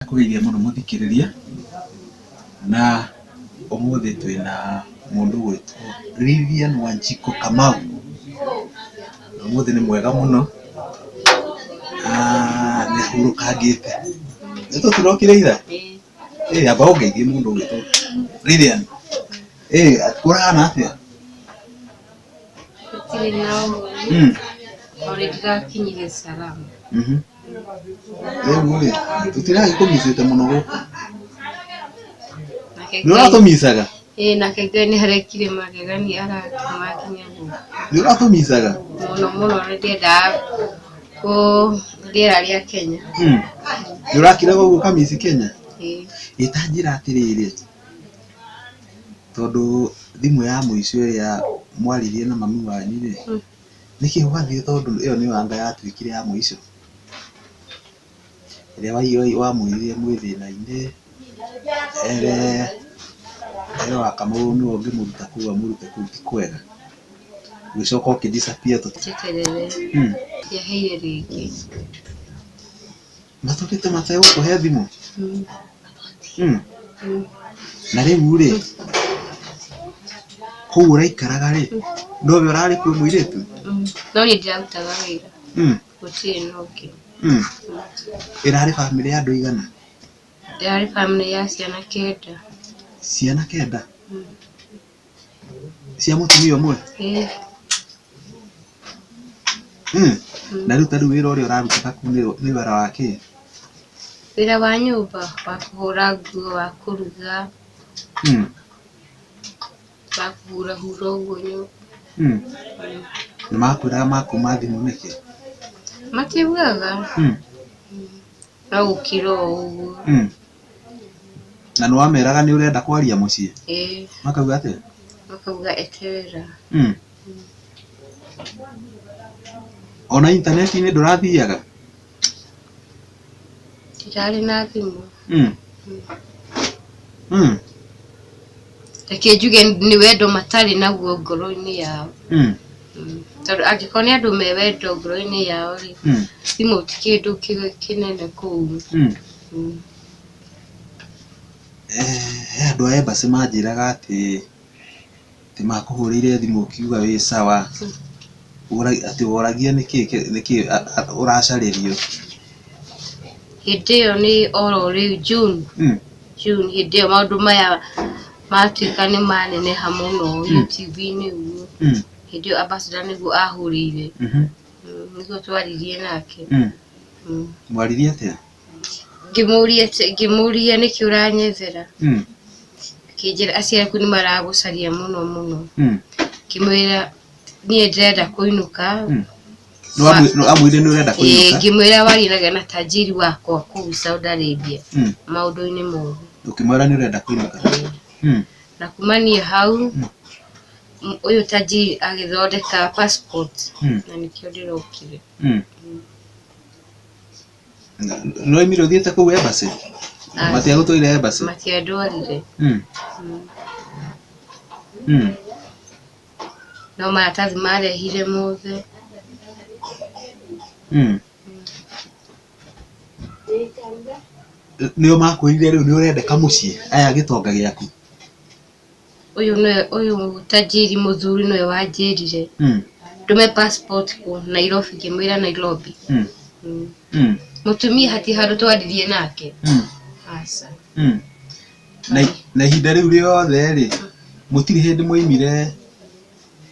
Kũgeithia mũno mũthikĩrĩria, na ũmũthĩ twĩna mũndũ ũgwĩtwo Lilian Wanjikũ Kamau. Na ũmũthĩ nĩ mwega mũno, na nĩ ahurũkangĩte. Nĩ tũtirokire ira? Ĩ amba ũngeithie mũndũ ũgwĩtwo Lilian. Ĩ kũrahana atĩa? Gũtirĩ na ũũru, o nĩndĩrakinyire salama. Rĩu rĩ, tũtiragĩkũmicĩte mũno gũkũ. Nake Nĩ ũratũmicaga? Ĩĩ nake Ngai nĩ arekire magegania aratũma nginya gũkũ. Nĩ ũratũmicaga? Mũno mũno nĩ ndĩendaga kũ rĩera rĩa Kenya. Nĩ ũrakiraga ũguo ũkamici Kenya? Ĩĩ. Ĩ ta njĩra atĩrĩrĩ, tondũ thimũ ya mũico ĩrĩa mwaririe na mami wanyu rĩ, nĩkĩ ũgathiĩ tondũ ĩyo nĩyo anga yatuĩkire ya mũico? Ĩrĩa wamwĩrire mwĩ thĩna-inĩ, ere ere Wakamau nĩwe ũngĩmũruta kũu amũrute kũu ti kwega. Ũgĩcoka ũkĩ disappear. Njeterere. Ndiaheire rĩngĩ. Matũrĩte mategũkũhe thimũ? Na rĩu rĩ, kũu ũraikaraga rĩ, nowe ũrarĩ kuo mũirĩtu? No niĩ ndirarutaga wĩra. Gũtirĩ na ũngĩ. Ĩrarĩ bamĩrĩ ya andũ aigana? Ĩrarĩ bamĩrĩ ya ciana kenda. Ciana kenda? Cia mũtumia ũmwe? Ĩĩ. Na rĩu ta rĩu wĩra ũrĩa ũrarutaga kũu nĩ wĩra wa kĩ? Wĩra wa nyũmba, wa kũhũra nguo, wa kũruga, wa kũhurahura ũguo nyũmba. Nĩ makwĩraga makuma thimũ nĩkĩ? Matiugaga. No gũkira o ũguo. Na nĩ wameraga nĩ ũrenda kwaria mũciĩ? Ĩĩ. Makauga atĩa? Makauga eterera. Ona intaneti-inĩ ndũrathiaga? Ndirarĩ na thimũ. Reke njuge nĩ wendo matarĩ naguo ngoro-inĩ yao. Tondũ angĩkorwo nĩ andũ me wendo ngoro-inĩ yao rĩ, thimũ ti kĩndũ kĩnene kũu. He andũ a embassy manjĩraga atĩ atĩ makũhũrĩire thimũ ũkiuga wĩ sawa, atĩ woragia nĩkĩ nĩkĩ ũracarĩrio. Hĩndĩ ĩyo nĩ oro rĩu June, June hĩndĩ ĩyo maũndũ maya matuĩka nĩ maneneha mũno YouTube-inĩ ũguo. Hĩndĩ ĩyo ambassador nĩguo ahũrĩire, nĩguo twaririe nake. Mwaririe atĩa? Ngĩmũria ngĩmũria nĩkĩ ũranyethera, akĩnjĩra aciari aku nĩ maragũcaria mũno mũno. Ngĩmwĩra niĩ ndĩrenda kũinũka. Nĩ wamwĩrire nĩ ũrenda Ĩĩ, kũinũka? ngĩmwĩra warinaga na tajiri wakwa kũu Saudi Arabia maũndũ-inĩ moru. Ũkĩmwĩra nĩ ũrenda kũinũka? Na kumania hau ũyũ tajiri agĩthondeka passport na nĩkĩo ndĩrokire. Nĩ waumire ũthiĩte kũu embassy? Aca. Matiagũtwarire embassy? Matiandwarire. No maratathi marehire mothe. Nĩo makwĩrire rĩu nĩ ũrendeka mũciĩ aya gĩtonga gĩaku? Ũyũ nĩwe ũyũ tajiri mũthuri nĩwe wanjĩrire ndũme passport kũ Nairobi, ngĩmwĩra Nairobi. Mũtumia hatirĩ handũ twaririe nake. Aca. Na ihinda rĩu rĩothe rĩ, mũtirĩ hĩndĩ mwaimire,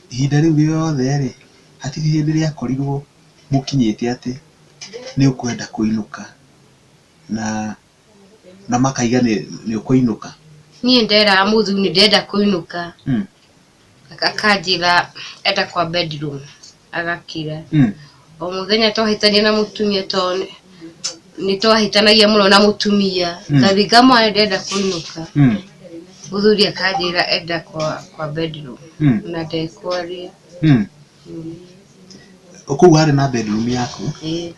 ihinda rĩu rĩothe rĩ, hatirĩ hĩndĩ rĩakorirwo mũkinyĩte atĩ nĩ ũkwenda kũinũka na na makaiga nĩ ũkũinũka? Niĩ nderaga mũthuri nĩ ndĩrenda kũinũka. Akanjĩra enda kwa bedroom agakira. O mũthenya twahĩtania na mũtumia tondũ nĩ twahĩtanagia mũno na mũtumia. Ngathiĩ ngamwĩra nĩ ndĩrenda kũinũka. Mũthuri akanjĩra enda kwa bedroom na ndekwaria. Kũu warĩ na bedroom yaku? Ĩĩ.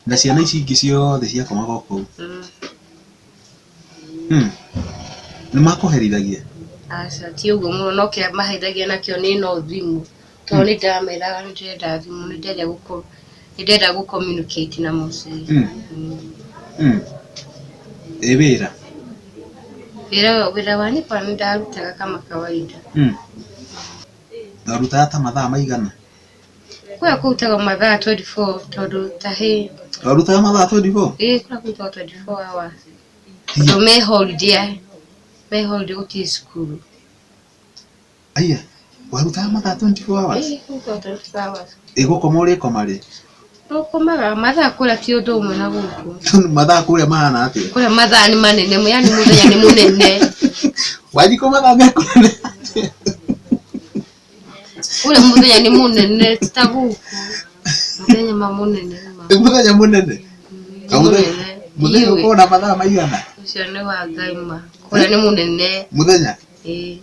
Na ciana ici ingĩ ciothe ciakomaga o kũu? Nĩ makũherithagia? Aca ti ũguo mũno no kĩrĩa maherithagia nakĩo nĩ ĩno thimũ. Tondũ nĩ ndameraga nĩ ndĩrenda thimũ, nĩ ndĩrenda gũ nĩ ndĩrenda gũ communicate na mũciĩ. Ĩ wĩra? Wĩra wa nyũmba nĩ ndarutaga kama kawaida. Warutaga ta mathaa maigana? Kũrĩa kũrutagwo mathaa 24 tondũ ta hĩ. Warutaga mathaa 24? Ĩĩ kũrĩa kũrutagwo 24 hours. Tondũ me holiday, me holiday gũtirĩ cukuru. Aya, warutaga mathaa 24 hours? Ĩĩ kũrutagwo 24 hours. Ĩ gũkoma ũrĩkoma rĩ? Ũkomaga mathaa kũrĩa ti ũndũ ũmwe na gũkũ. Mathaa kũrĩa mahana atĩa? Kũrĩa mathaa nĩ manene, yaani mũthenya nĩ mũnene. Wanjikũ mathaa me kũnene atĩa? Kũrĩa mũthenya nĩ mũnene ti ta gũkũ. Mũthenya ma mũnene ma. Nĩ mũthenya mũnene? Mũnene. Mũthenya ũkoragwo na mathaa maigana? Ũcio nĩ wa Ngai ma. Kũrĩa nĩ mũnene. Mũthenya? Ĩĩ.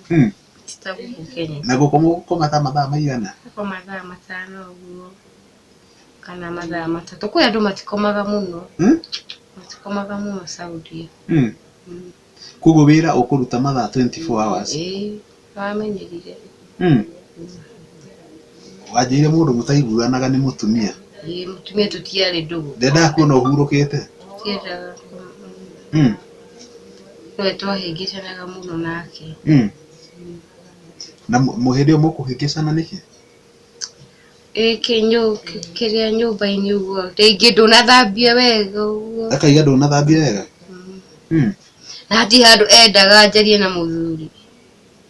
Ti ta gũkũ Kenya. Na gũkoma ũgũkoma ta mathaa maigana? Gũkoma mathaa 5 ũguo kana mathaa 3. Kũrĩa andũ matikomaga mũno. Matikomaga mũno Saudia. Koguo wĩra ũkũruta mathaa 24 hours? Ĩĩ, wamenyerire. Wanjĩrire mũndũ mũtaiguanaga nĩ mũtumia. Ĩĩ, mũtumia tũtiarĩ ndũgũ. Ndendaga kuona ũhurũkĩte? Tiendaga. Nĩwe twahĩngĩcanaga mũno nake. Na hĩndĩ ĩyo mũkũhĩngĩcana nĩkĩ? Ĩĩ kĩrĩa nyũmba-inĩ ũguo rĩngĩ ndũnathambia wega ũguo. Akaiga ndũnathambia wega? Na hatirĩ handũ endaga njarie na mũthuri.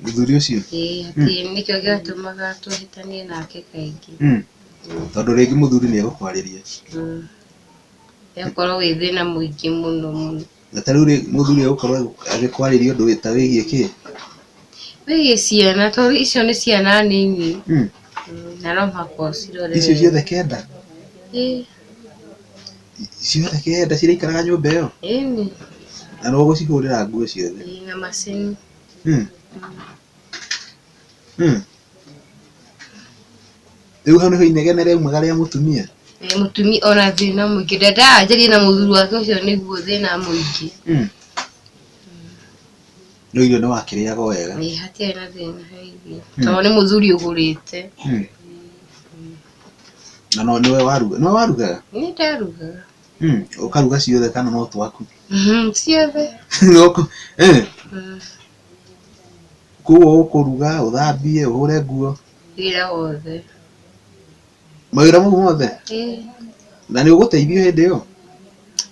Mũthuri ũcio? Ĩĩ, hatirĩ, nĩkĩo gĩatũmaga tũhĩtanie nake kaingĩ. Tondũ rĩngĩ mũthuri nĩ egũkwarĩria. Egũkorwo wĩ thĩna mũingĩ mũno mũno. Na ta rĩu rĩ, mũthuri egũkorwo agĩkwarĩria ũndũ ta wĩgiĩ kĩ? Wĩgiĩ ciana, tondũ icio nĩ ciana nini. Na no mũhaka ũcirore. Icio ciothe 9? Ĩĩ. Ciothe 9 ciraikaraga nyũmba ĩyo? Ĩĩ. Na no ũgũcihũrĩra nguo ciothe? Ĩĩ, na macini. Rĩu hau nĩho inegene rĩaumaga rĩa mũtumia? Ĩĩ, mũtumia ona thĩna mũingĩ. Ndendaga njarie na mũthuri wake, ũcio nĩguo thĩna mũingĩ. No irio nĩ wakĩrĩaga wega? Ĩĩ, hatiarĩ na thĩna he irio. Tondũ nĩ mũthuri ũgũrĩte. Na no nĩwe waruga? Nĩwe warugaga? Nĩ ndarugaga. Ũkaruga ciothe kana no twaku? Ciothe. Koguo ũkũruga, ũthambie, ũhũre nguo? Wĩra wothe. Mawĩra mau mothe? Ĩĩ. Na nĩ ũgũteithio hĩndĩ ĩyo?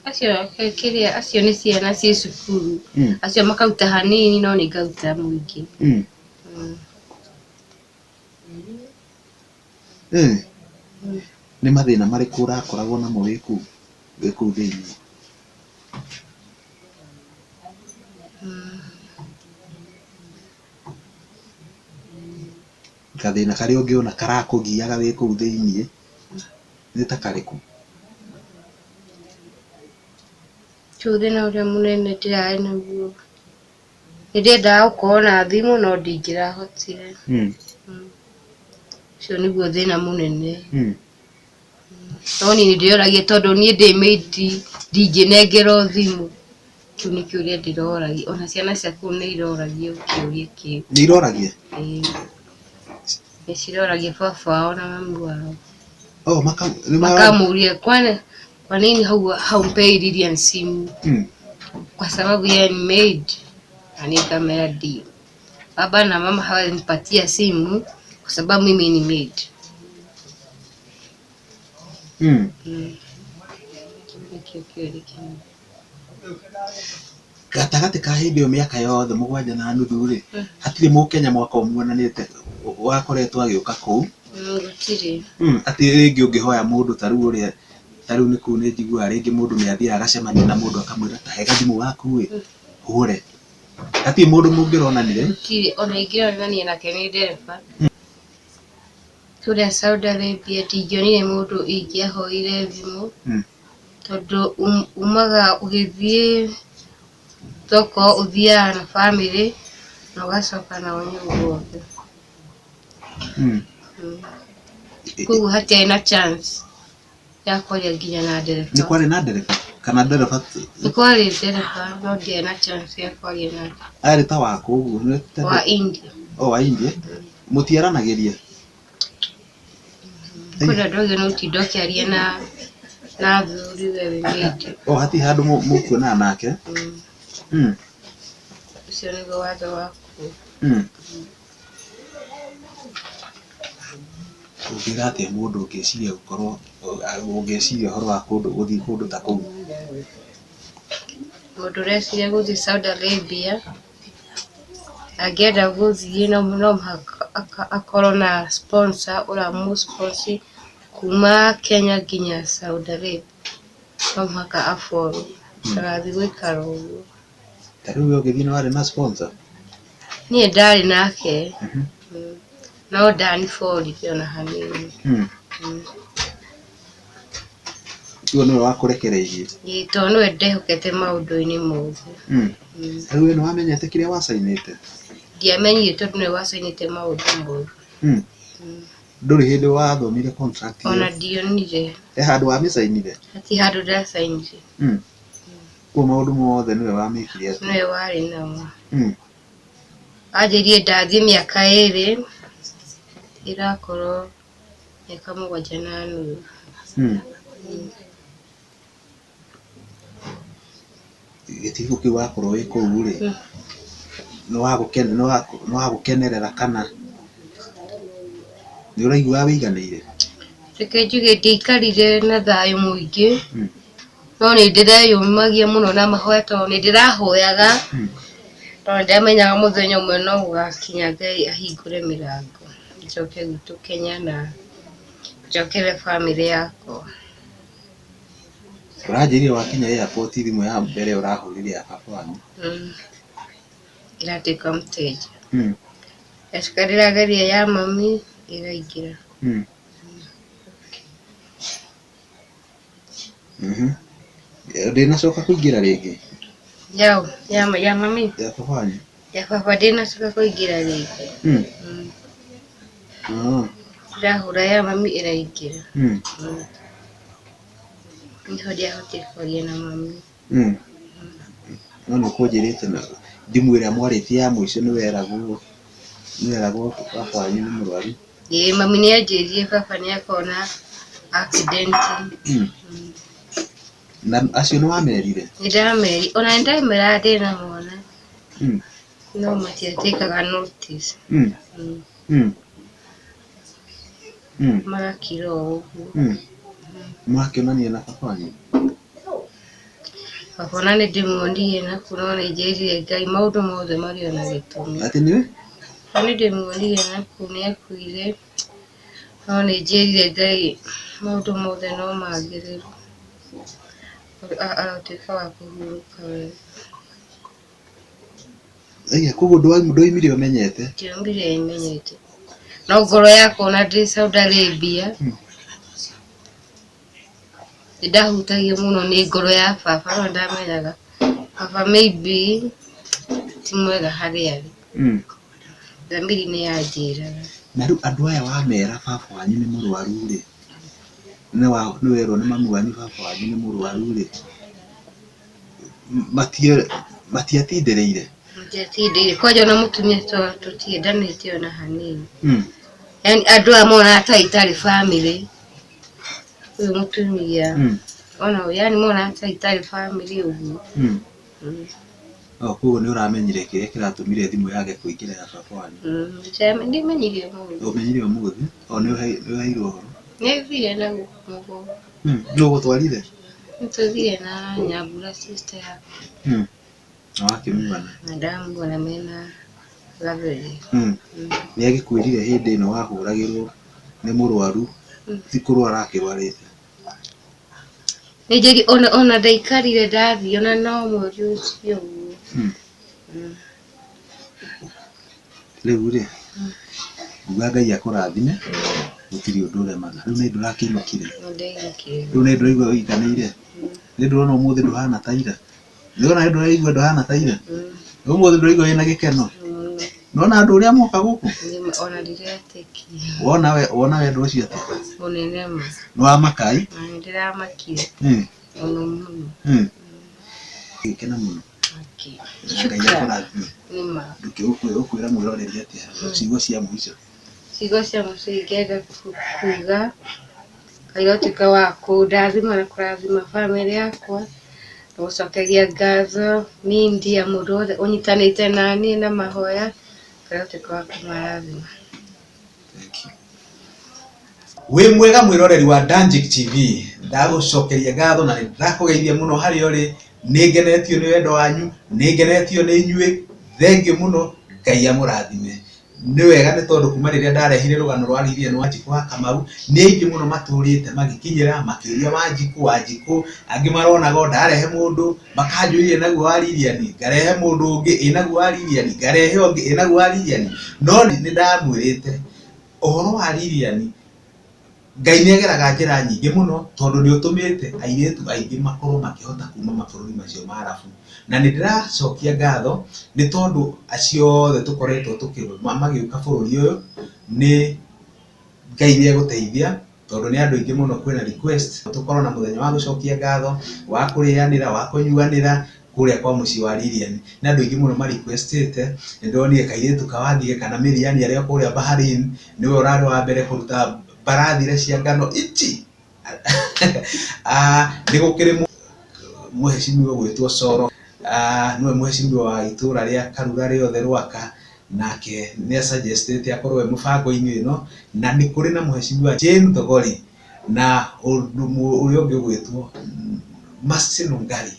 Acio kĩrĩa, acio nĩ ciana ciĩ cukuru. Acio makaruta hanini no nĩ ngaruta mũingĩ. Nĩ mathĩna marĩkũ ũrakoragwo namo wĩ kũu thĩinĩ? Gathĩna karĩa ũngĩona karakũgiaga wĩ kũu thĩinĩ nĩ ta karĩkũ? Rĩu thĩna ũrĩa mũnene ndĩrarĩ naguo, nĩ ndĩendaga gũkorwo na thimũ no ndingĩrahotire. Ũcio nĩguo thĩna mũnene. No niĩ nĩ ndĩroragia tondũ niĩ ndĩ maid ndingĩnengerwo thimũ. Kĩu nĩ kĩũria ndĩroragia, ona ciana ciaku nĩ iroragia kĩũria kĩu. Nĩ iroragia? Ĩĩ. Nĩ ciroragia baba wao na mami wao. Oh, makamũria kwa nini haumpei Lilian simu? Kwa sababu yeye ni maid. Na nikamwambia ndio. Baba na mama hawanipatia simu kwa sababu mimi ni maid. Nĩkĩo kĩũria kĩu. Gatagatĩ ka hĩndĩ ĩyo mĩaka yothe 7.5 rĩ, hatirĩ mũkenya mwaka ũmuonanĩte wakoretwo agĩũka kũu? Gũtirĩ. Atĩ rĩngĩ ũngĩhoya mũndũ ta rĩu ũrĩa ta rĩu nĩ kũu nĩ njiguaga rĩngĩ mũndũ nĩ athiaga agacemania na mũndũ akamwĩra ta he gathimũ gaku ĩ, hũre. Hatirĩ mũndũ mũngĩronanire? Gũtirĩ, ona ingĩronania nake nĩ ndereba. Kũrĩa Saudi Arabia ndingĩonire mũndũ ingĩahoire thimũ, tondũ umaga ũgĩthiĩ thoko ũthiaga na bamĩrĩ na ũgacoka nao nyũmba othe. Koguo hatiarĩ na chance ya kwaria nginya na ndereba. Nĩ kwarĩ na ndereba? Kana ndereba? Nĩ kwarĩ ndereba no ndiarĩ na chance ya kwaria nake. Arĩ ta wakũ ũguo? Wa India. Oh, wa India? Mũtiaranagĩria? Kwĩna andũ angĩ no ũtinde ũkĩaria na Na athuriwe wĩ maid. O hatirĩ handũ mũkuonana nake? Ũcio nĩguo watho wakuo. Ũngĩra atĩa mũndũ ũngĩciria gũkorwo ũngĩciria ũhoro wa kũndũ gũthiĩ kũndũ ta kũu? Mũndũ ũreciria gũthiĩ Saudi Arabia angĩenda gũthiĩ no mũhaka akorwo na sponsor ũramũ sponsor kuma Kenya nginya Saudi Arabia, no mũhaka aborwo ndagathiĩ gũikara ũguo. Ta rĩu we ũgĩthiĩ nĩ warĩ na sponsor? Niĩ ndarĩ nake, no ndaniborire ona hanini. Ũguo nĩwe wakũrekereirie? Ĩĩ tondũ nĩwe ndehokete maũndũ-inĩ mothe. Rĩu we nĩwamenyete kĩrĩa wacainĩte? Ndiamenyire tondũ nĩwe wacainĩte maũndũ mothe. Ndũrĩ hĩndĩ wathomire contract ĩyo? Ona ndionire. He handũ wamĩcainire? Hatirĩ handũ ndacainire. Koguo maũndũ mothe nĩwe wamĩkire atĩa? Nĩwe warĩ namo. Anjĩrire ndathiĩ mĩaka 2 ĩrakorwo mĩaka 7 na nuthu. Gĩtiribũ kĩu wakorwo wĩ kũu rĩ, nĩ wagũkenerera kana nĩ ũraigua wĩiganĩire? Reke njuge ndiaikarire na thayũ mũingĩ, no nĩ ndĩreyũmagia mũno na mahoya tondũ nĩ ndĩrahoyaga, tondũ nĩndamenyaga mũthenya ũmwe no gũgakinya Ngai ahingũre mĩrango njoke gwitũ Kenya na njokere bamĩrĩ yakwa. Ũranjĩrire wakinya airport thimũ ya mbere ũrahũrire ya baba wanyu? Ĩratuĩka mteja. Ndacoka ndĩrageria ya mami ĩraingĩra. Ndĩnacoka kũingĩra rĩngĩ? Ya mami? Ya baba wanyu? Ya baba ndĩnacoka kũingĩra rĩngĩ. Ndĩrahũra ya mami ĩraingĩra. Nĩho ndiahotire kwaria na mami. No nĩ ũkũnjĩrĩte thimũ ĩrĩa mwarĩtie ya mũico nĩ weragwo baba wanyu nĩ mũrwaru? Ĩĩ mami nĩ anjĩrire baba nĩ akorwo na accident. Na acio nĩ wamerire? Nĩ ndamerire, ona nĩ ndameraga ndĩna mwana. No matiatĩkaga notice. Magakira o ũguo. Mũgakĩonania na baba wanyu? Baba ona nĩ ndĩmuonire na kũ no nĩ njĩrire Ngai maũndũ mothe marĩ ona gĩtũmi. Atĩ nĩwe? Baba nĩ ndĩmuonire na kũ nĩ akuire, no nĩ njĩrire Ngai maũndũ mothe no magĩrĩru. Aratuĩka wa kũhurũka wega. Aya, koguo ndwoimire ũmenyete? Ndioimire menyete. No ngoro yakwa ona ndĩ Saudi Arabia, nĩndahutagio mũno nĩ ngoro ya baba no ndamenyaga baba maybe ti mwega harĩa arĩ. Thamiri nĩ yanjĩraga. Na rĩu andũ aya wamera baba wanyu nĩ mũrwaru rĩ, nĩ werwo nĩ mami wanyu baba wanyu nĩ mũrwaru rĩ, matiatindĩrĩire? Matiatindĩrĩire. Kwanja ona mũtumia tũtiendanĩte ona hanini. Yaani andũ aya monaga ta itarĩ bamĩrĩ. Ũyũ mũtumia ona yaani monaga ta itarĩ bamĩrĩ ũguo. Koguo nĩ ũramenyire kĩrĩa kĩratũmire thimũ yage kũingĩra ya baba wanyu? Ndimenyire ũmũthĩ. Ũmenyire ũmũthĩ? O nĩ ũheirwo ũhoro? Nĩ thire na gũkũ mũgongo. Nũ ũgũtwarire? Nĩtũthire na Nyambura sister yakwa. Na wakĩmuona? Na ndamuona mena Gatheri. Nĩ agĩkwĩrire hĩndĩ ĩno wahũragĩrwo nĩ mũrwaru, ti kũrwara akĩrwarĩte? Nĩ njĩrire ona ndaikarire ndathiĩ ona no mweri ũcio ũguo. Rĩu rĩ, nguga Ngai akũrathime, gũtirĩ ũndũ ũremaga. Rĩu nĩ ndũrakĩinũkire? Nĩ ndainũkire. Rĩu nĩ ndũraigua ũiganĩire? Nĩ ndũrona ũmũthĩ ndũhana ta ira? Nĩwona nĩ ndũraigua ndũhana ta ira? Ũmũthĩ ndũraigua wĩna gĩkeno? Nĩwona andũ ũrĩa moka gũkũ? Ona ndiretĩkia. Wona wendo ũcio atĩa? Mũnene ma. Nĩ wamaka ĩ? Na nĩndĩramakire. Mũno mũno. Gĩkena mũno. Ngai Shukran. akũrathime. Nĩ ma. Ũkwĩra mwĩroreri atĩa? Ciugo cia mũico. Ciugo cia mũico ingĩenda kuga Ngai ũtuĩke wa kũndathima na kũrathima bamĩrĩ yakwa. Gũcokeria ngatho mindia mũndũ wothe ũnyitanĩte naniĩ na mahoya. Ngai ũtuĩke wa kũmarathima. Wĩ mwega mwĩroreri wa Danjik TV, ndagũcokeria ngatho na nĩ ndakũgeithia mũno harĩa ũrĩ. Nĩ ngenetio nĩ wendo wanyu, nĩ ngenetio nĩ inyuĩ, thengiũ mũno, Ngai amũrathime. Nĩ wega nĩ tondũ kuma rĩrĩa ndarehire rũgano rwa Lilian Wanjikũ wa Kamau, nĩ aingĩ mũno matũrĩte magĩkinyĩra, makĩũria Wanjikũ, Wanjikũ, angĩ maronaga o ndarehe mũndũ, makanjũria ĩnaguo wa Lilian, ngarehe mũndũ ũngĩ, ĩnaguo wa Lilian, ngarehe ũngĩ, ĩnaguo wa Lilian. No nĩ ndamwĩrĩte, ũhoro wa Lilian, Ngai nĩ ageraga njĩra nyingĩ mũno tondũ nĩ ũtũmĩte airĩtu aingĩ makorwo makĩhota kuma mabũrũri macio ma arabu. Na nĩ ndĩracokia ngatho nĩ tondũ acio othe tũkoretwo magĩũka bũrũri ũyũ, nĩ Ngai nĩ egũteithia tondũ nĩ andũ aingĩ mũno kwĩna request tũkorwo na mũthenya wa gũcokia ngatho, wa kũrĩanĩra, wa kũnyuanĩra kũrĩa kwa mũciĩ wa Lilian. Nĩ andũ aingĩ mũno ma requestĩte, nĩ ndonire kairĩtu ka Wangige kana Miriani arĩ o kũrĩa Bahrain, nĩwe ũrarĩ wa mbere kũruta mbarathi iria cia ngano ici. Nĩ gũkĩrĩ mũhecimiwa ũgwĩtwo Coro, nĩwe mũhecimiwa wa itũra rĩa Karura rĩothe Rwaka, nake nĩ asuggestĩte akorwo e mũbango-inĩ ĩno, na nĩ kũrĩ na mũhecimiwa Jane Thogori na ũrĩa ũngĩ ũgwĩtwo Mercy Nungari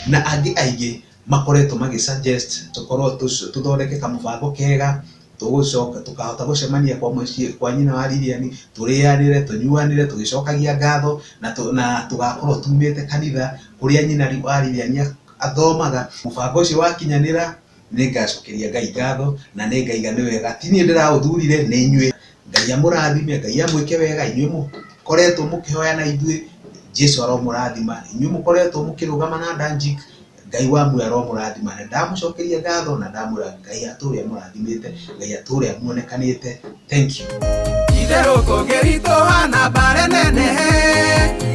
na angĩ aingĩ makoretwo magĩ suggest tũkorwo tũthondeke kamũbango kega tũgũcoka tũkahota gũcemania kwa mũciĩ kwa nyina wa Lilian, tũrĩanĩre, tũnyuanĩre, tũgĩcokagia ngatho na tũgakorwo tumĩte kanitha kũrĩa nyina wa Lilian athomaga. Mũbango ũcio wakinyanĩra nĩ ngacokeria Ngai ngatho na nĩ ngaiga nĩ wega, ti niĩ ndĩraũthurire, nĩ inyuĩ. Ngai amũrathime, Ngai amwĩke wega, inyuĩ mũkoretwo mũkĩhoya na ithuĩ, Jesu aromũrathima, inyuĩ mũkoretwo mũkĩrũgama na Danjik, Ngai wa muoyo aromũrathima. Na ndamũcokeria ngatho na ndamwĩra Ngai atũre amũrathimĩte, Ngai atũre amuonekanĩte. Thank you. Itherũ kũngĩritũha na mbara nene,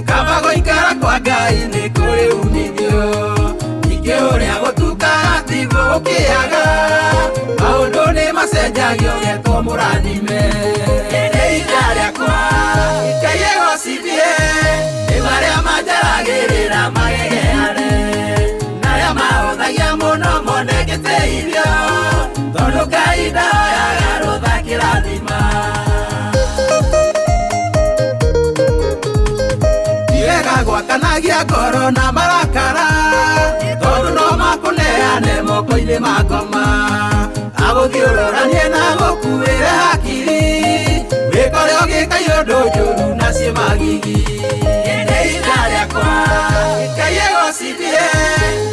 kaba gũikara kwa Ngai nĩ kũrĩ umithio. Ningĩ ũrĩa gũtukaga tiguo gũkĩaga, maũndũ nĩ macenjagio ũgetwo mũrathime. Nĩ ihinda rĩakwa, Ngai egocithie, nĩ marĩa manjaragĩrĩra magegeane, na arĩa mahũthagia mũno mone ngĩteithio, tondũ Ngai ndahoyaga rũtha kĩrathima. Ti wega gwakanagia ngoro na marakara, tondũ no makũneane moko-inĩ ma ngoma, agũthiũrũranie na gũkuĩre hakiri, wĩkore ũgĩka iũndũ njũru na ciĩ magigi. Nĩ ihinda rĩakwa, Ngai egocithie,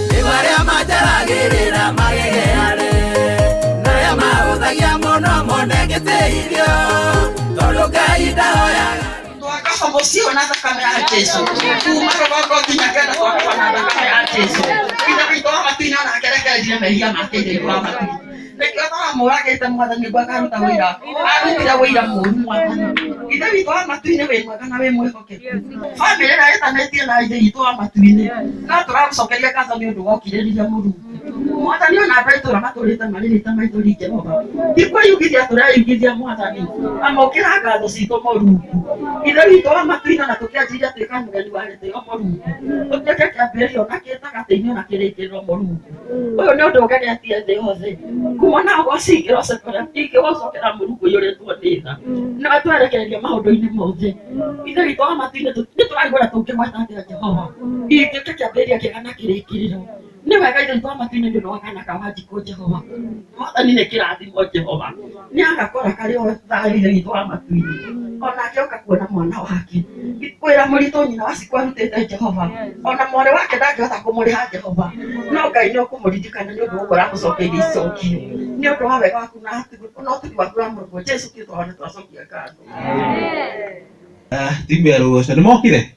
nĩ marĩa manjaragĩrĩra magegeane, na arĩa mahũthagia mũno mone ngĩteithio, tondũ Ngai ndahoyaga. Twakaba mũciĩ ũyũ na thakame ya Jesu, kuma rũgongo nginya kenda twakaba na thakame ya Jesu. Ithe witũ wa matu-inĩ onake rekererie mehia make Ithe witũ wa matu-inĩ. Nĩkĩo tũramũragĩte Mwathani nĩguo akaruta wũira, arutire wũira mũũru Mwathani. Ithe witũ wa matu-inĩ wĩ mwega na wĩ mwĩhokeku. Bamĩrĩ ĩrĩa ĩtanĩtie na Ithe witũ wa matu-inĩ, no tũragũcokeria ngatho nĩ ũndũ wa ũkirĩrĩria Mũrungu. Mwathani ona andũ a itũũra matũrĩte marĩrĩte maithori Jehova. Ti kwĩyugithia tũreyugithia Mwathani, amũkĩra ngatho citũ Mũrungu. Ithe witũ wa matu-inĩ ona tũkĩanjĩrĩria tuĩka mũgeni wa gĩtĩo Mũrungu. Ũtuĩke kĩambĩrĩria ona kĩgatagatĩ-inĩ ona kĩrĩkĩrĩro Mũrungu. Ũyũ nĩ ũndũ ũgegetie thĩ yothe. Kuma na ũgoci ingĩgũcokera Mũrungu ũiyũrĩtwo nĩ tha. Nĩwe twerekereria maũndũ-inĩ mothe. Ithe witũ wa matu-inĩ nĩ tũrarigwo ũrĩa tũngĩgweta atĩa Jehova. Ingĩtuĩka kĩambĩrĩria kĩega na kĩrĩkĩrĩro. Nĩ wega Ithe witũ wa matu-inĩ nĩ ũndũ wa kana ka Wanjikũ Jehova. Mwathani nĩ kĩrathimo Jehova. Nĩ agakora karĩ o thayũ Ithe witũ wa matu-inĩ. Onake oka kuona mwana wake. Wĩra mũritũ nyina wa Cikũ arutĩte Jehova. Ona mwarĩ wake ndangĩhota kũmũrĩha Jehova. No Ngai nĩ ũkũmũririkana nĩ ũndũ wa ũguo ũramũcokeirie icokio. Nĩ ũndũ wa wega waku na ũtugi waku wa Mũrungu Jesu Kristo nĩ twacokia ngatho. Timu ya rũgoco nĩ mokire?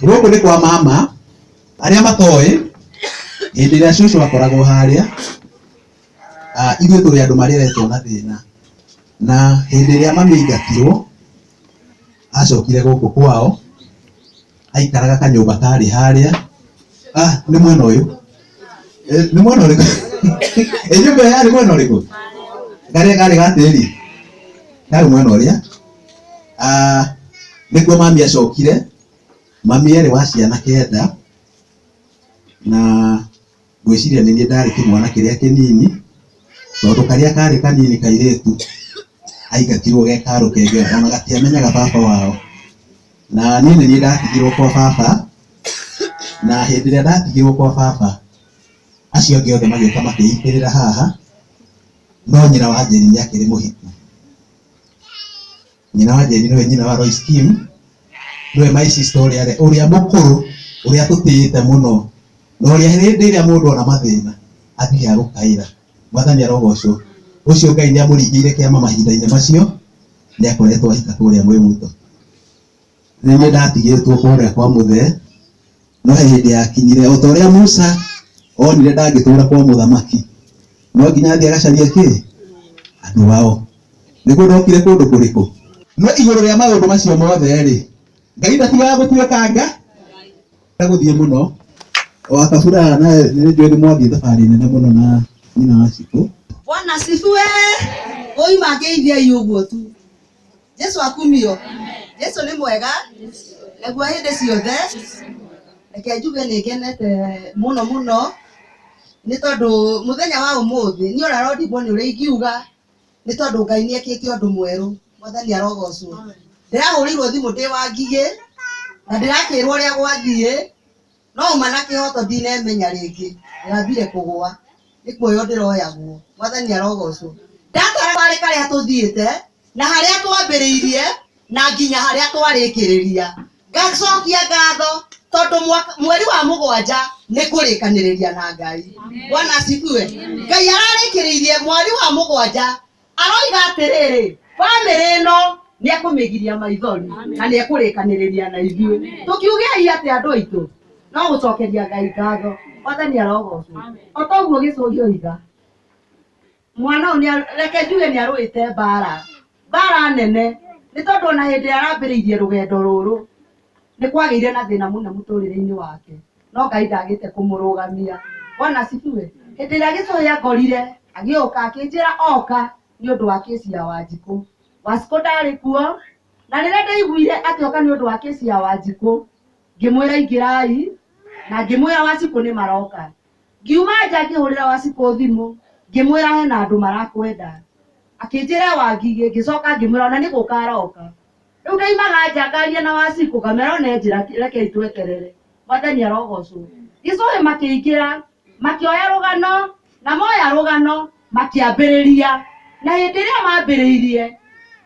Gũkũ nĩ kwa mama arĩa matoĩ hĩndĩ ĩrĩa cũcũ akoragwo harĩa ithuĩ tũrĩ andũ mareretwo na thĩna na hĩndĩ ĩrĩa mami aingatirwo acokire gũkũ kwao aikaraga kanyũmba karĩ harĩa nĩ mwena ũyũ nĩ mwena ũrĩkũ nyũmba yarĩ mwena ũrĩkũ karĩa karĩ ga tĩri karĩ mwena ũrĩa nĩkuo mami acokire. Mami erĩ wa ciana 9 na ngwĩciria nĩ niĩ ndarĩ kĩmwana kĩrĩa kĩnini tondũ karĩa karĩ kanini kairĩtu aingatirwo ge karũkenge ona gatiamenyaga baba wao na niĩ nĩ niĩ ndatigirwo kwa baba na hĩndĩ ĩrĩa ndatigirwo kwa baba acio angĩ othe magĩũka makĩitĩrĩra haha no nyina wa Njeri nĩ akĩrĩ mũhiku. Nyina wa Njeri nĩwe nyina wa Royce Kim niwe my sister ũrĩa mũkũrũ ũrĩa tũtĩĩte mũno na ũrĩa hĩndĩ ĩrĩa mũndũ ona mathĩna athiaga gũkaĩra Mwathani arogocwo. Ũcio Ngai nĩ amũringĩire kĩama mahinda-inĩ macio nĩ akoretwo ahika kũrĩa Mwĩmuto. Nĩ niĩ ndatigĩtwo kũrĩa kwa mũthee no he hĩndĩ yakinyire o ta ũrĩa Musa onire ndangĩtũra kwa mũthamaki no nginya athiĩ agacarie kĩ andũ ao nĩguo ndokire kũndũ kũrĩkũ no igũrũ rĩa maũndũ macio mothe rĩ Ngai ndatigaga gũtuĩka nga gũthiĩ mũno wa Kabura na nĩ njũĩ nĩ mwathiĩ thabarĩ nene mũno na nyina wa Cikũ. Bwana asifiwe. Oima ngeithiai ũguo tu. Jesu akumio. Jesu nĩ mwega naguo hĩndĩ ciothe. Reke njuge nĩ ngenete mũno mũno nĩ tondũ mũthenya wa ũmũthĩ niĩ ona no ndigwo nĩ ũrĩa ingiuga nĩ tondũ Ngai nĩ ekĩte ũndũ mwerũ. Mwathani arogocwo. Ndĩrahũrĩirwo thimũ ndĩ wa Ngigĩ na ndĩrakĩrwo ũrĩa gwathiĩ no uma na kĩhoto ndinemenya rĩngĩ ndĩrambire kũgũa nĩ kuoywo ndĩroyagwo. Mwathani arogocwo. Ndatara barĩ karĩa tũthiĩte na harĩa twambĩrĩirie na nginya harĩa twarĩkĩrĩria ngacokia ngatho tondũ mweri wa 7 nĩ kũrĩkanĩrĩria na Ngai. Bwana asifiwe. Ngai ararĩkĩrĩirie mweri wa 7 aroiga atĩrĩrĩ bamĩrĩ ĩno nĩ ekũmĩgiria maithori na nĩ ekũrĩkanĩrĩria na ithuĩ. Tũkiugei atĩ andũ aitũ no gũcokeria Ngai ngatho. Mwathani arogocwo. O ta ũguo Gĩcũhĩ oiga mwana ũyũ reke njuge nĩ arũĩte mbara nene nĩ tondũ ona hĩndĩ ĩrĩa arambĩrĩirie rũgendo rũrũ nĩ kwagĩire na thĩna mũnene mũtũrĩre-inĩ wake no Ngai ndagĩte kũmũrũgamia. Bwana asifiwe. Hĩndĩ ĩrĩa Gĩcũhĩ angorire agĩũka akĩnjĩra oka nĩ ũndũ wa kĩci ya Wanjikũ. Wanjikũ ndarĩ kuo na rĩrĩa ndaiguire akĩoka nĩ ũndũ wa kĩci ya Wanjikũ ngĩmwĩra ingĩrai na ngĩmwĩra Wanjikũ nĩ maroka. Ngiuma nja ngĩhũrĩra Wanjikũ thimũ ngĩmwĩra hena andũ marakwenda akĩnjĩra Wangigĩ ngĩcoka ngĩmwĩra ona nĩ gũka aroka. Rĩu ndaimaga nja ngaria na Wanjikũ ngamera one njĩra rekei tweterere. Mwathani arogocwo. Gĩcũhĩ makĩingĩra makĩoya rũgano na moya rũgano makĩambĩrĩria na hĩndĩ ĩrĩa mambĩrĩirie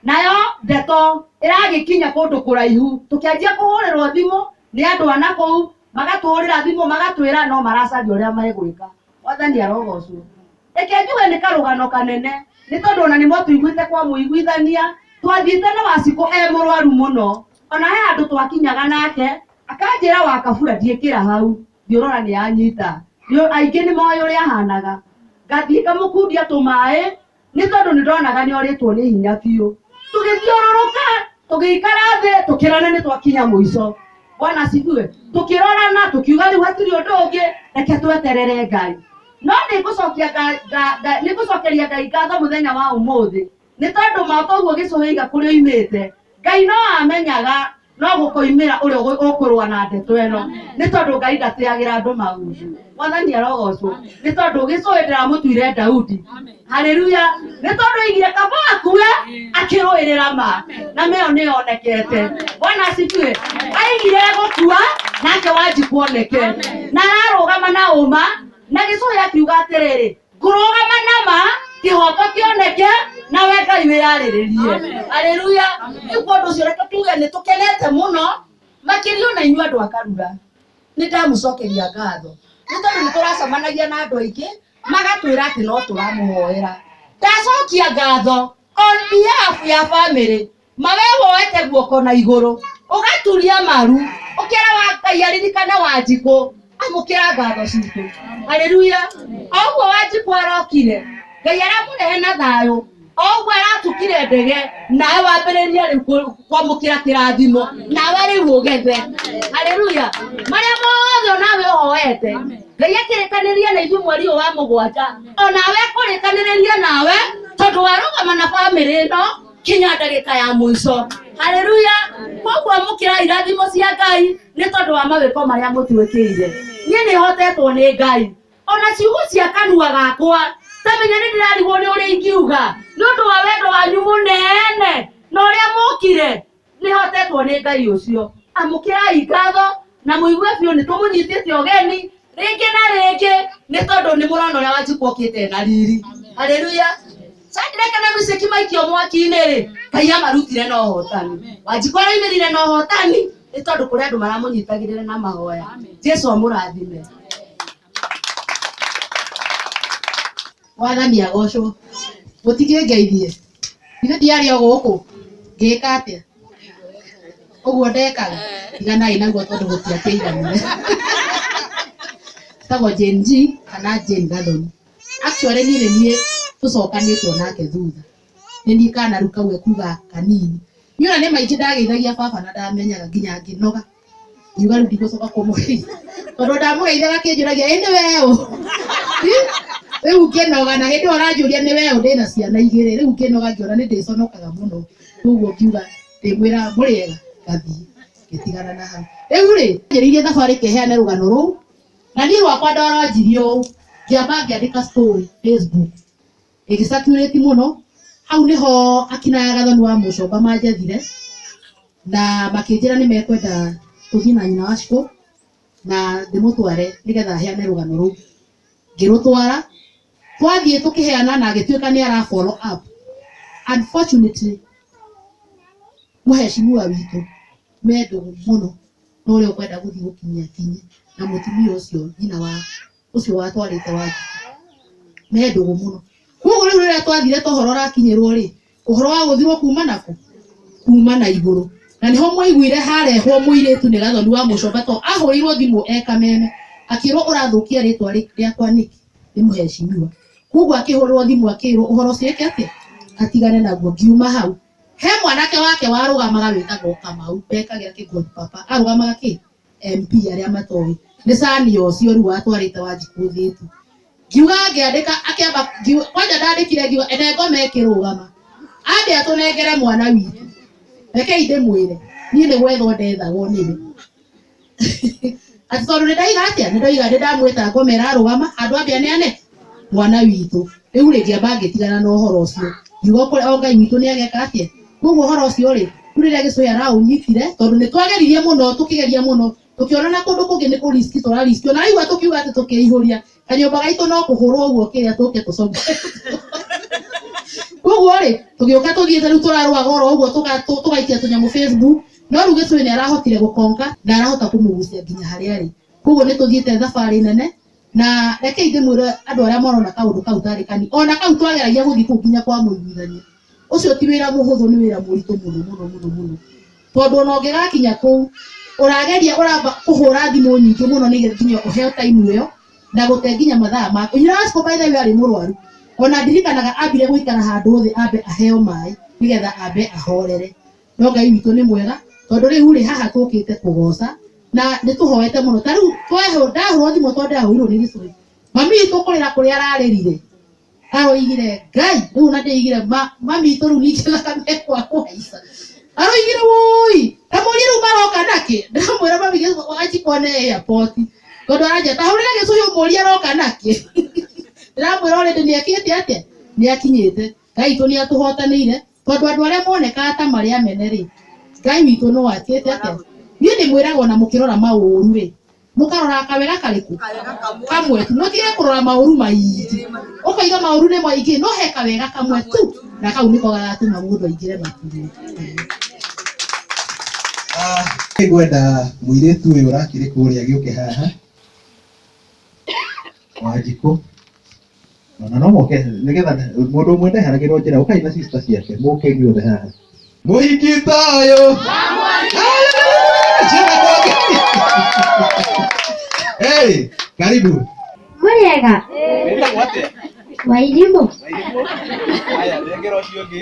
nayo ndeto ĩragĩkinya kũndũ kũraihu tũkĩanjia kũhũrĩrwo thimũ nĩ andũ a nakũu magatũhũrĩra thimũ magatwĩra no maracaria ũrĩa megwĩka. Mwathani arogocwo. Reke njuge nĩ karũgano kanene nĩ tondũ ona nĩ mwatũiguĩte kwa mũiguithania twathiĩte na Wanjikũ e mũrwaru mũno ona he handũ twakinyaga nake akanjĩra wa Kabura ndiĩkĩra hau thiũrora nĩ anyita aingĩ nĩ moĩ ũrĩa ahanaga ngathiĩ ngamũkundia tũmaĩ Nĩ tondũ nĩ ndonaga nĩ orĩtwo nĩ hinya biũ. Tũgĩthiũrũrũka, tũgĩikara thĩ, tũkĩrana nĩ twakinya mũico. Bwana asifiwe. Tũkĩrorana, tũkiuga rĩu hatirĩ ũndũ ũngĩ, reke tweterere Ngai. No nĩ ngũcokeria Ngai ngatho mũthenya wa ũmũthĩ. Nĩ tondũ ma toguo gĩcũhĩiga kũrĩa oimĩte, Ngai no amenyaga no gũkoimĩra ũrĩa ũkũrũa na ndeto ĩno. Nĩ tondũ Ngai ndatĩagĩra andũ maũndũ. Mwathani arogocwo. Nĩ tondũ gĩcũhĩ ndĩramũtuire Daudi. Haleluya. Nĩ tondũ aigire kaba akue akĩrũĩrĩra ma. Na mĩo nĩ yonekete. Bwana asifiwe. Aigire gũkua nake Wanjikũ oneke. Na ararũgama na ũma na gĩcũhĩ akiuga atĩrĩrĩ, ngũrũgama na ma kĩhoto kĩoneke nawe Ngai wĩyarĩrĩrie. Haleluya. Rĩu kwa ũndũ ũcio reke tuge nĩ tũkenete mũno makĩria ona inyuĩ andũ a Karura. Nĩ ndamũcokeria ngatho. Nĩ tondũ nĩ tũracemanagia na andũ aingĩ magatwĩra atĩ no tũramũhoera. Ndacokia ngatho on behalf ya family mawe woete guoko na igũrũ ũgaturia maru ũkĩra wa Ngai aririkane Wanjikũ amũkĩra ngatho citũ. Haleluya. O ũguo Wanjikũ arokire Ngai aramũrehe na thayũ. O ũguo aratukire ndege nawe wambĩrĩrie rĩu kwamũkĩra kĩrathimo nawe rĩu ũgethe. Haleluya. Marĩa mothe onawe ũhoete Ngai akĩrĩkanĩria na ithuĩ mweri ũyũ wa mũgwanja onawe ekũrĩkanĩrĩria nawe tondũ warũgama na bamĩrĩ ĩno kinya ndagĩka ya mũico. Haleluya. Koguo amũkĩra irathimo cia Ngai nĩ tondũ wa mawĩko marĩa mũtuĩkĩire. Niĩ nĩ hotetwo nĩ Ngai. Ona ciugo cia kanua gakwa ta menya nĩ ndĩrarigwo nĩ ũrĩa ingiuga nĩ ũndũ wa wendo wanyu mũnene na ũrĩa mũkire nĩ hotetwo nĩ Ngai ũcio. Amũkĩrai ngatho na mũigue biũ nĩ tũmũnyitĩte ũgeni rĩngĩ na rĩngĩ nĩ tondũ nĩ mũrona ũrĩa Wanjikũ okĩte na riri. Haleluya. Shadraka na Meshaki maikio mwaki-inĩ rĩ, Ngai amarutire na ũhotani. Wanjikũ araumĩrire na ũhotani nĩ tondũ kũrĩ andũ maramũnyitagĩrĩra na mahoya. Jesu amũrathime. Mwathani agocwo. Mũtikĩngeithie. Ithe ndiarĩ o gũkũ. Ngĩka atĩa? Ũguo ndekaga. Tiganai naguo tondũ gũtiakĩiganire. Tagwo Jane G kana Jane Gathoni. Actually niĩ nĩ niĩ tũcokanĩtwo nake thutha. Nĩ niĩ kana rĩu kau ekuga kanini. Niĩ ona nĩ maingĩ ndageithagia baba na ndamenyaga nginya ngĩnoga. Ngiuga rĩu ndigũcoka kũmũgeithia. Tondũ ndamũgeithaga akĩnjũragia ĩ nĩ we ũ? Rĩu ngĩnoga na hĩndĩ ĩyo ũranjũria nĩ we ũ ndĩna ciana igĩrĩ. Rĩu ngĩnoga ngĩona nĩ ndĩconokaga mũno. Koguo ngiuga ndĩmwĩra mũrĩega ngathiĩ ngĩtigana na hau. Rĩu rĩ njĩrĩirie thabarĩ keheane rũgano rũu na niĩ rwakwa ndwaranjirie ũũ ngĩamba ngĩandĩka story Facebook ĩgĩcirculate mũno. Hau nĩho akina Gathoni wa Mũcomba manjethire na makĩnjĩra nĩ mekwenda tũthiĩ na nyina wa Shiko na ndĩmũtware nĩgetha heane rũgano rũu. Ngĩrũtwara twathiĩ tũkĩheana na agĩtuĩka nĩ ara follow up. Unfortunately mũheshimiwa witũ me ndũgũ mũno na ũrĩa ũkwenda gũthiĩ gũkinyia kinyi na mũtumia ũcio nyina wa ũcio watwarĩte Wanjikũ me ndũgũ mũno. Koguo rĩu rĩrĩa twathire ta ũhoro ũrakinyĩrwo rĩ, ũhoro wa gũthirwo kuma nakũ? Kuma na igũrũ. Na nĩho mwaiguire harehwo mũirĩtu nĩ Gathoni wa Mũcomba to ahũrĩirwo thimũ e Kameme akĩrwo ũrathũkia rĩtwa rĩakwa nĩkĩ nĩ mũheshimiwa. Koguo akĩhũrĩrwo thimũ akĩrwo ũhoro ũcio eke atĩa? Atigane naguo. Ngiuma hau he mwanake wake warũgamaga wĩtagwo Kamau wekagĩra kĩgoti papa arũgamaga kĩ MP arĩa matoĩ nĩ cani ũcio rĩu watwarĩte Wanjikũ thĩtu. Ngiuga ngĩandĩka akĩamba kwanja ndandĩkire ngiuga ene ngoma ĩkĩrũgama ambe atũnengere mwana witũ. Rekei ndĩmwĩre niĩ nĩ gwethwo ndethagwo nĩwe. Atĩ tondũ nĩ ndaiga atĩa nĩ ndoiga nĩ ndamwĩta ngoma ĩrarũgama handũ ambe aneane mwana witũ. Rĩu rĩ ngĩamba ngĩtigana na ũhoro ũcio ngiuga o Ngai witũ nĩ ageka atĩa. Koguo ũhoro ũcio rĩ rĩu rĩrĩa gĩcũhĩ araũnyitire tondũ nĩ twageririe mũno tũkĩgeria mũno tũkĩona na kũndũ kũngĩ nĩ kũ-risk tũra-risk ona waigua tũkiuga atĩ tũkĩihũria kanyũmba gaitũ no kũhũrwo ũguo kĩrĩa tũke tũcoke. Koguo rĩ tũgĩũka tũthiĩte rĩu tũrarũaga oro ũguo tũgaikia tũnyamũ Facebook no rĩu gĩcũhĩ nĩ arahotire gũkonka na arahota kũmũgucia nginya harĩa arĩ. Koguo nĩ tũthiĩte thabarĩ nene na rekei ndĩmwĩre andũ arĩa marona kaũndũ kau tarĩ kani ona kau twageragia gũthiĩ kũu nginya kwa mũiguithania ũcio ti wĩra mũhũthũ nĩ wĩra mũritũ mũno mũno mũno mũno tondũ ona ũngĩgakinya kũu ũrageria ũramba kũhũra thimũ nyingĩ mũno nĩgetha nginya ũheo time ĩyo na gũte nginya mathaa maku. Nyina wa Shiko by the way arĩ mũrwaru Ona ndirikanaga ambire gũikara handũ thĩ ambe aheo maĩ nĩgetha ambe ahorere. No Ngai witũ nĩ mwega tondũ rĩu rĩ haha tũkĩte kũgoca na nĩ tũhoete mũno. Ta rĩu ndahũrwo thimũ tondũ ndahũrirwo nĩ gĩcũhĩ. Mami witũ kũrĩra kũrĩa ararĩrire aroigire Ngai rĩu na ndĩigire mami witũ rĩu ningĩ thakame kwa kũhaica. Aroigire woi ndamũria rĩu maroka nakĩ ndamwĩra mami Wanjikũ nĩ airport tondũ aranjia tahũrĩra gĩcũhĩ ũmũrie aroka nakĩ. Ndĩramwĩra already nĩ ekĩte atĩa nĩ akinyĩte. Ngai witũ nĩ atũhotanĩire tondũ andũ arĩa monekaga ta marĩ amene rĩ Ngai witũ no akĩte atĩa. Niĩ ndĩmwĩraga ona mũkĩrora maũru rĩ mũkarora kawega karĩkũ kamwe tu mũtige kũrora maũru maingĩ ũkaiga maũru nĩ maingĩ no he kawega kamwe tu na kau nĩko gagatũma mũndũ aingĩre matu-inĩ. Ngwenda mũirĩtu ũyũ ũrakĩrĩ kũrĩa agĩũke haha Wanjikũ ona no moke nĩgetha mũndũ ũmwe ndeharagĩrwo njĩra ũkai na sister ciake mũke inyuothe haha mũhiki tayo. Hey, karibu. Mũrĩega? Wĩtagwo atĩa? Wairimũ. Aya, nengera ũcio ũngĩ.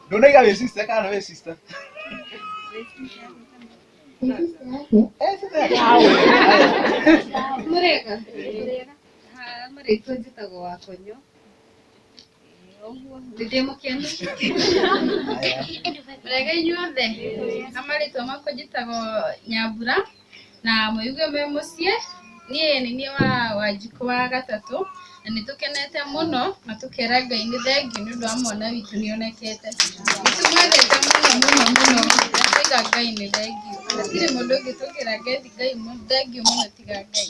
Ndũnaiga wĩ sister kana wĩ sister? Eh, sister yake. Mũrĩega? Marĩtwa njĩtagwo Wakonyo. Ũguo nĩ ndĩ mũkenu. Mũrĩega inyuothe. Na marĩtwa makwa njĩtagwo Nyambura na mũigue me mũciĩ. Niĩ nĩ niĩ wa Wanjikũ wa gatatũ na nĩ tũkenete mũno na tũkera Ngai nĩ thengiũ nĩ ũndũ wa mwana witũ nĩ onekete. Nĩ tũmwendete mũno mũno mũno na twaiga Ngai nĩ thengiũ. Hatirĩ mũndũ ũngĩ tũkĩra Ngai thengiũ mũno tiga Ngai.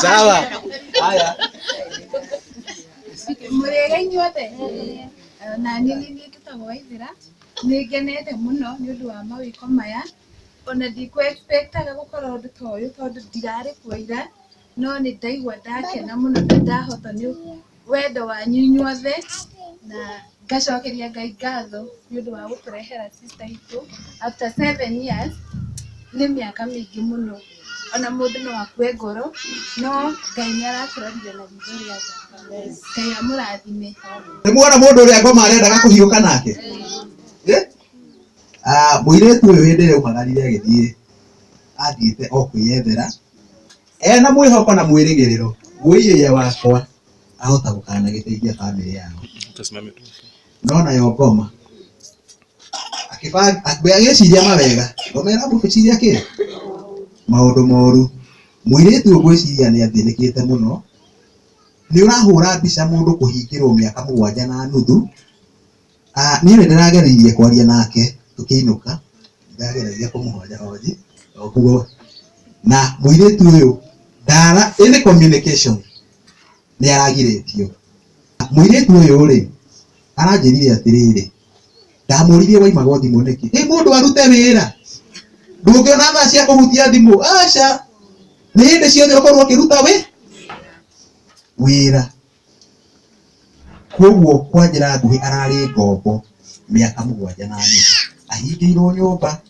Sawa. Haya. Mũrĩega inyuothe. Na niĩ nĩ niĩ njĩtagwo Waithera. Nĩ ngenete mũno nĩ ũndũ wa mawĩko maya. Ona ndikũ expectaga gũkorwo ũndũ ta ũyũ tondũ ndirarĩ kuo ira, no nĩ ndaigua ndakena mũno na ndahotwo nĩ wendo wanyu inyuothe na ngacokeria Ngai ngatho nĩ ũndũ wa gũtũrehera sister itũ after 7 years. Nĩ mĩaka mĩingĩ mũno ona mũndũ no akue ngoro no Ngai nĩ aratũrorire na ritho rĩa tha. Ngai amũrathime. Nĩ muona mũndũ ũrĩa ngoma arendaga kũhiũka nake? Mũirĩtu ũyũ hĩndĩ ĩrĩa aumagarire agĩthiĩ athiĩte o kwĩyethera ena mwĩhoko na mwĩrĩgĩrĩro wĩiye wakwa ahota gũkanagĩteithia bamĩrĩ yao no nayo ngoma agĩciria mawega ngoma ĩramũciria kĩ maũndũ moru. Mũirĩtu ũyũ ngwĩciria nĩ athĩnĩkĩte mũno. Nĩ ũrahũra mbica mũndũ kũhingĩrwo mĩaka 7.5. Niĩ nĩ ndĩrageririe kwaria nake tũkĩinũka ndageragia kũmũhoja hoji ũguo na mũirĩtu ũyũ ndara any communication nĩ aragirĩtio. Mũirĩtu ũyũ rĩ aranjĩrire atĩrĩrĩ ndamũririe waimagwo thimũ nĩkĩ ĩ mũndũ arute wĩra ndũngĩona thaa cia kũhutia thimũ aca nĩ hĩndĩ ciothe ũkorwo ũkĩruta wĩra. Koguo kwa njĩra nguhĩ ararĩ ngombo mĩaka 7.5 ahingĩirwo nyũmba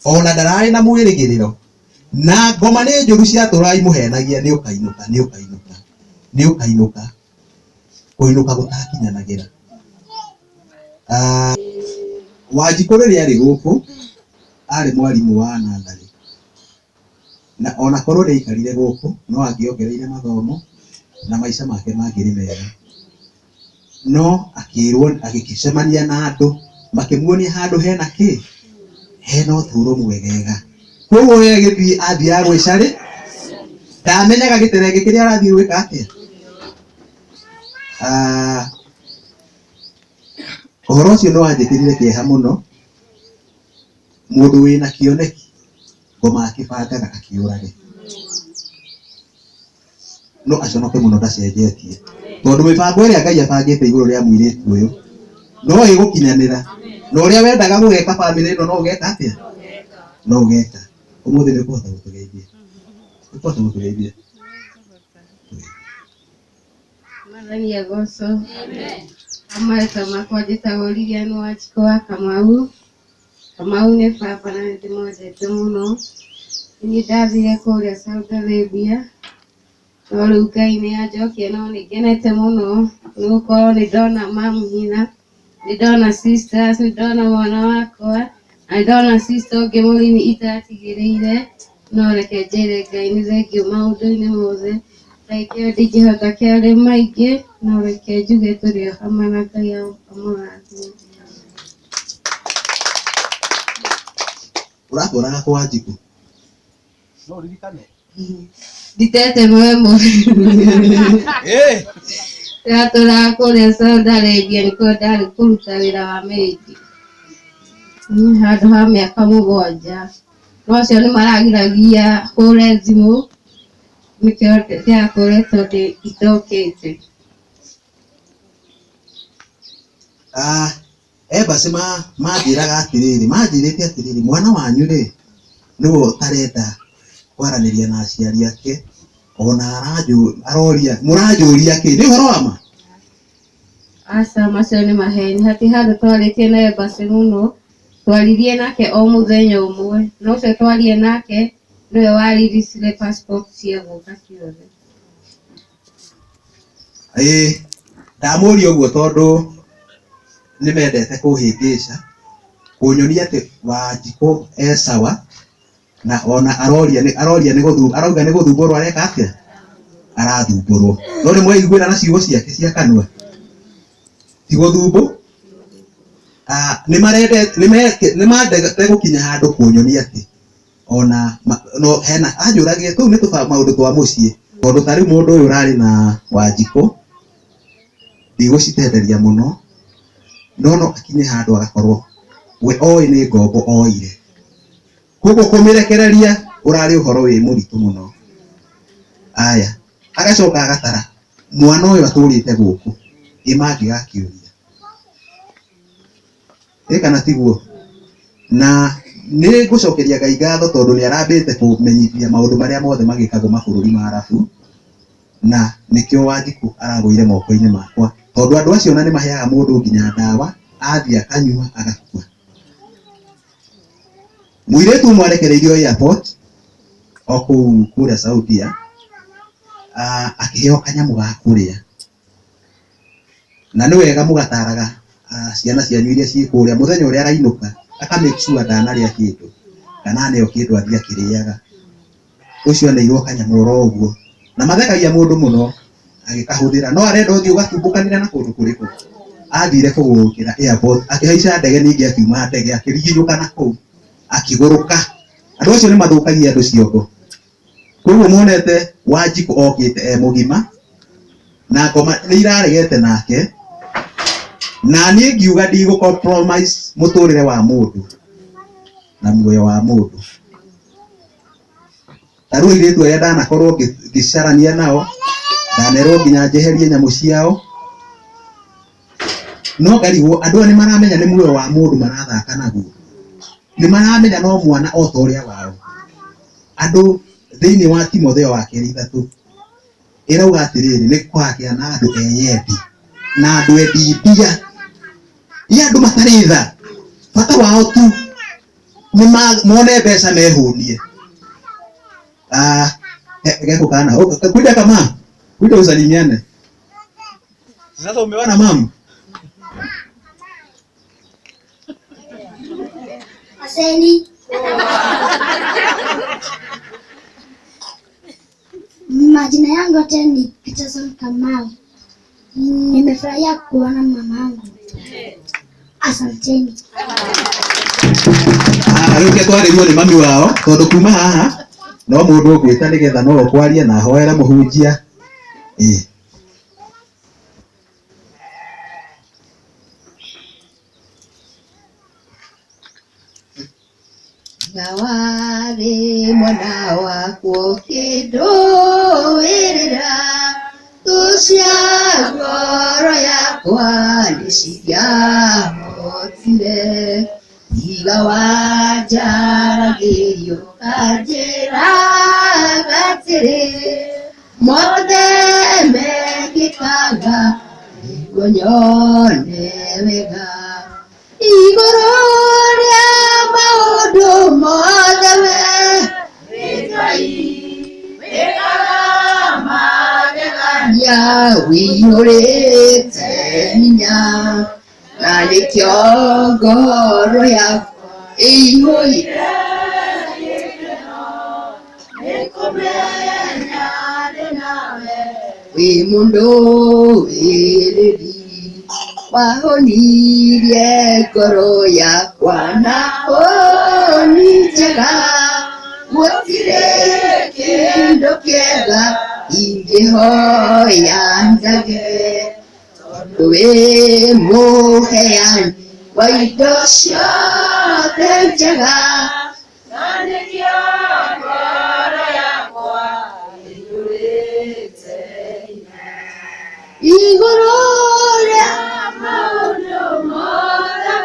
ona ndararĩ na mwĩrĩgĩrĩro na ngoma nĩ njũru ciatũraga imũhenagia nĩ ũkainũka nĩ ũkainũka nĩ ũkainũka kũinũka gũtakinyanagĩra. Wanjikũ rĩrĩa arĩ gũkũ arĩ mwarimũ wa natharĩ na ona korwo nĩ aikarire gũkũ no angĩongereire mathomo na maica make mangĩrĩ mega no akĩrwo agĩcemania na andũ makĩmuonia handũ hena kĩ hena ũtũũro mwegega. Koguo we agĩthiĩ athiaga gwĩcarĩ ndamenyaga gĩterenge kĩrĩa arathiĩ gwĩka atĩa. Ũhoro ũcio nĩ wanjĩkĩrire kĩeha mũno. Mũndũ wĩna kĩoneki ngoma akĩbangaga akĩũrage no aconoke mũno ndacenjetie tondũ mĩbango ĩrĩa Ngai abangĩte igũrũ rĩa mũirĩtu ũyũ no ĩgũkinyanĩra na ũrĩa wendaga gũgeka bamĩrĩ ĩno no ũgeka atĩa no ũgeka. Ũmũthĩ nĩ ũkũhota gũtũgeithia ũkũhota gũtũgeithia. Mwathani agocwo. Amarĩtwa makwa njĩtagwo Lilian Wanjikũ wa Kamau. Kamau nĩ baba na nĩ ndĩmwendete mũno. Niĩ ndathire kũrĩa Saudi Arabia, no rĩu Ngai nĩ anjokia no nĩ ngenete mũno nĩ gũkorwo nĩ ndona mamu Hina, nĩ ndona sisters, nĩ ndona mwana wakwa, na nĩ ndona sister ũngĩ mũnini itatigĩrĩire. No reke njĩre Ngai nĩ thengiũ maũndũ-inĩ mothe. Thengiũ ndingĩhota kĩarĩ maingĩ, no reke njuge tũrĩ o hamwe na Ngai amũrathime. Ũratwaraga kwa Wanjikũ? No ũririkane? Nditete memory. Ndĩratũraga kũrĩa Saudi Arabia nĩkuo ndarĩ kũruta wĩra wa maid. Handũ ha mĩaka 7. No acio nĩ maragiragia hũre thimũ nĩkĩo ndĩrakoretwo itokĩte. Ah, embassy manjĩraga atĩrĩrĩ, manjĩrĩte atĩrĩrĩ, mwana wanyu rĩ, nĩwe ũtarenda kwaranĩria na aciari ake, ona aroria, mũranjũria kĩ? Nĩ ũhoro wa ma? Aca, macio nĩ maheni. Hatirĩ handũ twarĩtie na embassy mũno, twaririe nake o mũthenya ũmwe, na ũcio twarie nake nĩwe wariricire passport cia gũka ciothe. Ĩĩ, ndamũria ũguo tondũ nĩ mendete kũhĩngĩca, kũnyonia atĩ Wanjikũ e sawa, na ona aroria nĩ aroria nĩ gũthu arauga nĩ gũthumbũrwo areka atĩa arathumbũrwo no nĩ mwaiguĩra na ciugo ciake cia kanua ti gũthumbũ. Ah, nĩ marendete nĩ mandete gũkinya handũ kũnyonia atĩ ona no hena anjũragia tũu nĩ tũba maũndũ twa mũciĩ tondũ ta rĩu mũndũ ũyũ ũrarĩ na Wanjikũ ndigũcitenderia mũno no no akinye handũ agakorwo we oĩ nĩ ngombo oire koguo kũmĩrekereria ũrarĩ ũhoro wĩ mũritũ mũno. Aya agacoka agatara mwana ũyũ atũrĩte gũkũ ĩ mangĩgakĩũria ĩ kana tiguo. Na nĩ ngũcokeria Ngai ngatho tondũ nĩ arambĩte kũmenyithia maũndũ marĩa mothe magĩkagwo mabũrũri ma Arabu, na nĩkĩo Wanjikũ aragũire moko-inĩ makwa tondũ andũ acio ona nĩ maheaga mũndũ nginya ndawa athiĩ akanyua agakua. Mũirĩtu ũmwe arekereirio airport o kũu kũrĩa Saudia, akĩheo kanyamũ ga kũrĩa, na nĩ wega mũgataraga ciana cianyu iria ciĩ kũrĩa mũthenya ũrĩa arainũka aka make sure ndanarĩa kĩndũ kana aneo kĩndũ athiĩ akĩrĩaga. Ũcio aneirwo kanyamũ oro ũguo na mathekagia mũndũ mũno agĩkahũthĩra, no arenda ũthiĩ ũgatumbũkanĩre na kũndũ kũrĩkũ. Athire kũgũrũkĩra airport akĩhaica ndege, ningĩ akiuma ndege akĩriginyũka na kũu akĩgũrũka. Andũ acio nĩ mathũkagia andũ ciongo. Koguo monete Wanjikũ okĩte e mũgima na ngoma nĩ iraregete nake, na niĩ ngiuga ndigũ compromise mũtũrĩre wa mũndũ na muoyo wa mũndũ. Ta rĩu airĩtu arĩa ndanakorwo ngĩcarania nao, ndanerwo nginya njeherie nyamũ ciao, no ngarigwo andũ aya nĩ maramenya nĩ muoyo wa mũndũ marathaka naguo, nĩ maramenya no mwana o ta ũrĩa wao. Andũ thĩinĩ wa Timotheo wa kerĩ 3 ĩrauga atĩrĩrĩ, nĩ kũgagĩa na andũ eyendi na andũ endi mbia, nĩ andũ matarĩ tha, bata wao tu nĩ mone mbeca mehũnie. Geko kana kuja kama kuja usalimiane. Sasa umeona mamu? Aseni. Majina yangu yote ni Peterson Kamau. Nimefurahia kuona mamangu. Asanteni. Rĩu ke twarĩrio nĩ mami wao tondũ kuma haha no mũndũ ũngwĩta nĩgetha no ũkwarie na ahoere mũhunjia. Gawarĩ mwana wakwa ũkĩndũĩrĩra, thũ cia ngoro yakwa nĩcingĩahotire. Tiga wanjaragĩrio ũkanjĩraga atĩrĩ, mothe mekĩkaga nĩguo nyone wega. Igũrũ rĩa maũndũ mothe we wĩ Ngai wĩkaga magegania wĩihũrĩte hinya na nĩkĩo ngoro yakwa ĩihũire wĩ mũndũ wĩrĩri wahonirie ngoro yakwa na honi njega gũtirĩ kĩndũ kĩega ingĩhoya njage tondũ wĩ mũheani wa indo ciothe njega na nĩkĩo ngoro yakwa ĩiyũrĩte igũrũ rĩa maũndũ mothe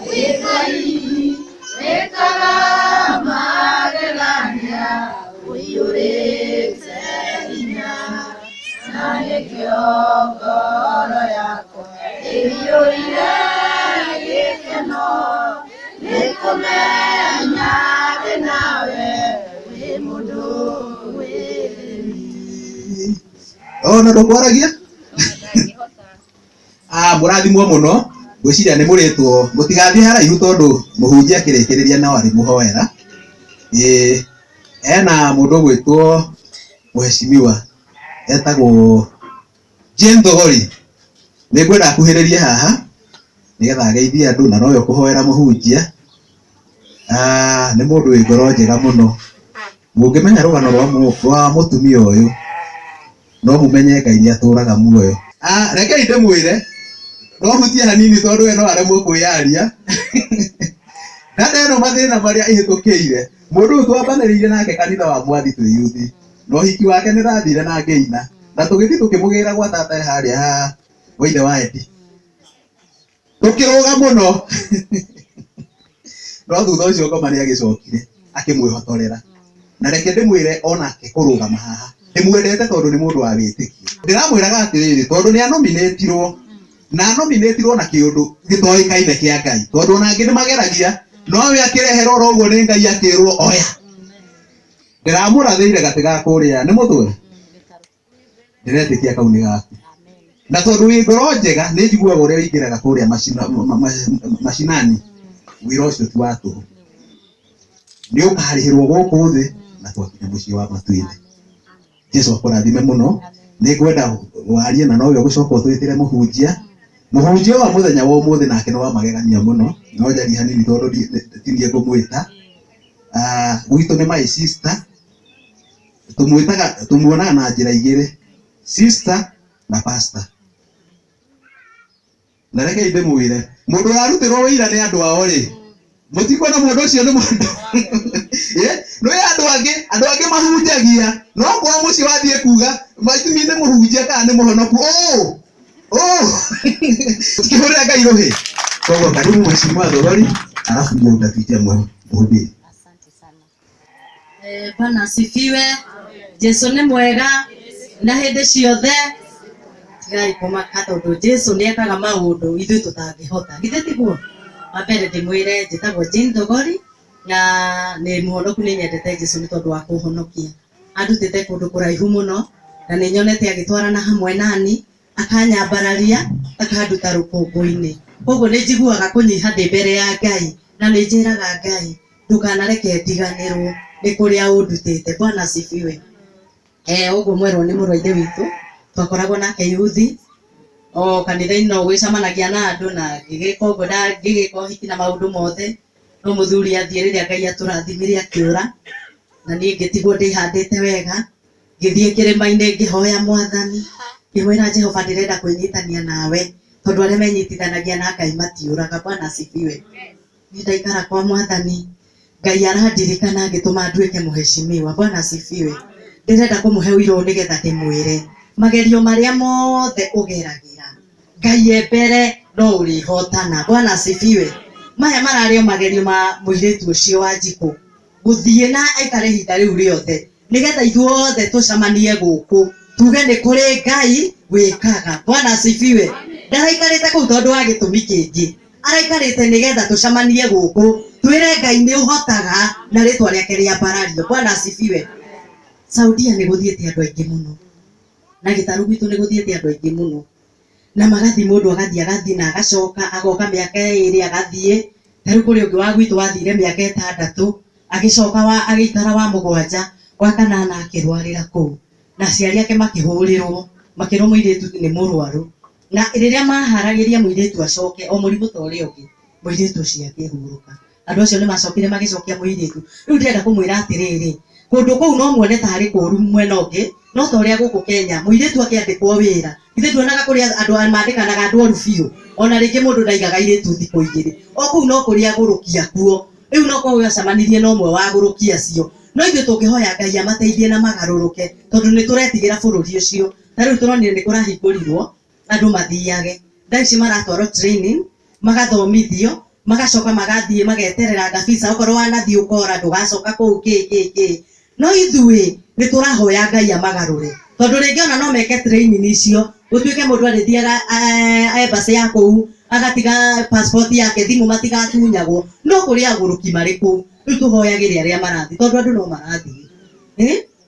wĩ Ngai wĩkaga magegania ũiyũrĩte hinya na nĩkĩo ngoro yakwa ĩiyũire gĩkeno nĩ kũmenya ndĩ nawe wĩ mũndũ wĩrĩri. Ona ndũkwaragia ah mũrathimwo mũno ngwĩciria nĩ mũrĩtwo mũtigathiĩ haraihu tondũ mũhunjia akĩrĩkĩrĩria no arĩmũhoera ĩĩ ena mũndũ ũgwĩtwo mũheshimiwa etagwo Jane Thogori nĩ ngwenda akuhĩrĩrie haha nĩgetha ageithie andũ na nowe ũkũhoera mũhunjia ah nĩ mũndũ wĩ ngoro njega mũno mũngĩmenya rũgano rwa rwa mũtumia ũyũ no mũmenye Ngai nĩ atũraga muoyo ah rekei ndĩmwĩre no hutie hanini tondũ we no aremwo kwĩyaria dada ĩno mathĩna marĩa ĩhĩtũkĩire mũndũ ũyũ twambanĩrĩire nake kanitha wa mwathi twĩ yuthi na ũhiki wake nĩ ndathire na ngĩina na tũgĩthiĩ tũkĩmũgĩra gwa tata harĩa ha gwa ithe wa Eddie tũkĩrũga mũno no thutha ũcio ngoma nĩ agĩcokire akĩmwĩhotorera na reke ndĩmwĩre onake kũrũgama haha ndĩmwendete tondũ nĩ mũndũ wa wĩtĩkio ndĩramwĩraga atĩrĩrĩ tondũ nĩ anominĩtirwo na anominĩtirwo na kĩũndũ gĩtoĩkaine kĩa Ngai tondũ ona angĩ nĩ mageragia no we akĩreherwo oro ũguo nĩ Ngai akĩrwo oya ndĩramũrathĩire gatĩ ga kũrĩa nĩ mũthwe ndĩretĩkia kau nĩ gaku na tondũ wĩ ngoro njega nĩ njiguaga ũrĩa ũingĩraga kũrĩa macinani wĩra ũcio ti wa tũhũ nĩ ũkarĩhĩrwo gũkũ thĩ na twakinya mũciĩ wa matu-inĩ Jesu akũrathime mũno nĩ ngwenda warie na nowe ũgũcoka ũtwĩtĩre mũhunjia mũhunjia wa mũthenya wa ũmũthĩ nake nĩ wa magegania mũno no njarie hanini tondũ ti niĩ ngũmwĩta Ah, gwitũ nĩ my sister tũmwĩtaga tũmuonaga na njĩra igĩrĩ sister na pastor na rekei ndĩmwĩre mũndũ ũrarutĩrwo wĩira nĩ andũ ao rĩ mũtikuona mũndũ ũcio nĩ mũndũ nĩ andũ angĩ andũ angĩ mahunjagia no kwao mũciĩ wathiĩ kuga maitumi nĩ mũhunjia kana nĩ mũhonoku ũ ũ tukĩhũrĩra Ngai rũhĩ koguo karibu mheshimiwa Thogori alafu ndio utatuitia mhubiri Bwana asifiwe. Jesu nĩ mwega na hĩndĩ ciothe tigai kũmaka tondũ Jesu nĩ ekaga maũndũ ithuĩ tũtangĩhota githĩ tiguo wa mbere ndĩmwĩre njĩtagwo Jane Thogori na nĩ mũhonoku nĩ nyendete Jesu nĩ tondũ wa kũhonokia andutĩte kũndũ kũraihu mũno na nĩ nyonete agĩtwarana hamwe nani akanyambararia akanduta rũkũngũ-inĩ koguo nĩ njiguaga kũnyiha ndĩ mbere ya Ngai na nĩ njĩraga Ngai ndũkanareke ndiganĩrwo nĩ kũrĩa ũndutĩte Bwana asifiwe ũguo mwerwo nĩ mũrũ wa ithe witũ twakoragwo nake yuthi o kanitha-inĩ no gwĩcemanagia na andũ na ngĩgĩka ũguo na ngĩgĩka ũhiki na maũndũ mothe no mũthuri athiĩ rĩrĩa Ngai atũrathimire akĩũra na niĩ ngĩtigwo ndĩhandĩte wega ngĩthiĩ kĩrĩma-inĩ ngĩhoya mwathani ngĩmwĩra Jehova ndĩrenda kwĩnyitania nawe tondũ arĩa menyitithanagia na Ngai matiũraga Bwana asifiwe niĩ ndaikara kwa mwathani Ngai arandirikana ngĩtũma nduĩke mũheshimiwa Bwana asifiwe ndĩrenda kũmũhe ũira ũyũ nĩgetha ndĩmwĩre magerio marĩa mothe ũgeragĩra Ngai e mbere no ũrĩhotana Bwana asifiwe maya mararĩ o magerio ma mũirĩtu ũcio wa Njikũ gũthiĩ na aikare ihinda rĩu rĩothe nĩgetha ithuothe tũcemanie gũkũ tuge nĩ kũrĩ Ngai wĩkaga Bwana asifiwe ndaraikarĩte kũu tondũ wa gĩtũmi kĩngĩ Araikarĩte nĩgetha tũcemanie gũkũ twĩre Ngai nĩ ũhotaga na rĩtwa rĩake rĩambarario. Bwana asifiwe. Saudia nĩ gũthiĩte andũ aingĩ mũno, na gĩtarũ gwitũ nĩ gũthiĩte andũ aingĩ mũno, na magathiĩ mũndũ agathiĩ agathiĩ na agacoka agoka mĩaka ĩrĩ agathiĩ. Ta rĩu kũrĩ ũngĩ wa gwitũ wathire mĩaka ĩtandatũ agĩcoka wa agĩikara wa mũgwanja wa kanana akĩrwarĩra kũu, na aciari ake makĩhũrĩrwo makĩrwo mũirĩtu nĩ mũrwaru, na rĩrĩa maharagĩria mũirĩtu acoke o mũrimũ ta ũrĩa ũngĩ, mũirĩtu ũcio akĩhurũka. Andũ acio nĩ macokire magĩcokia mũirĩtu. Rĩu ndĩrenda kũmwĩra atĩrĩrĩ, kũndũ kũu no muone tarĩ kũru mwena ũngĩ, no ta ũrĩa gũkũ Kenya mũirĩtu akĩandĩkwo wĩra, ithuĩ tuonaga kũrĩa andũ mandĩkanaga andũ oru biũ, ona rĩngĩ mũndũ ndaigaga airĩtu thikũ igĩrĩ, o kũu no kũrĩ agũrũki akuo. Rĩu no korwo acemanirie na ũmwe wa agũrũki acio. No ithuĩ tũngĩhoya Ngai amateithie na magarũrũke, tondũ nĩ tũretigĩra bũrũri ũcio. Ta rĩu tũronire nĩ kũrahingũrirwo andũ mathiage, thaa ici maratwarwo training, magathomithio, magacoka magathiĩ mageterera visa, okorwo wanathiĩ ũkora ndũgacoka kũu kĩ kĩ kĩ. No ithuĩ nĩ tũrahoya Ngai amagarũre, tondũ rĩngĩ ona no meke training icio, gũtuĩke mũndũ arĩthiaga embassy ya kũu agatiga passport yake, thimũ matigatunyagwo, no kũrĩ agũrũki marĩ kũu. Rĩu tũhoyagĩre arĩa marathiĩ, tondũ andũ no marathiĩ.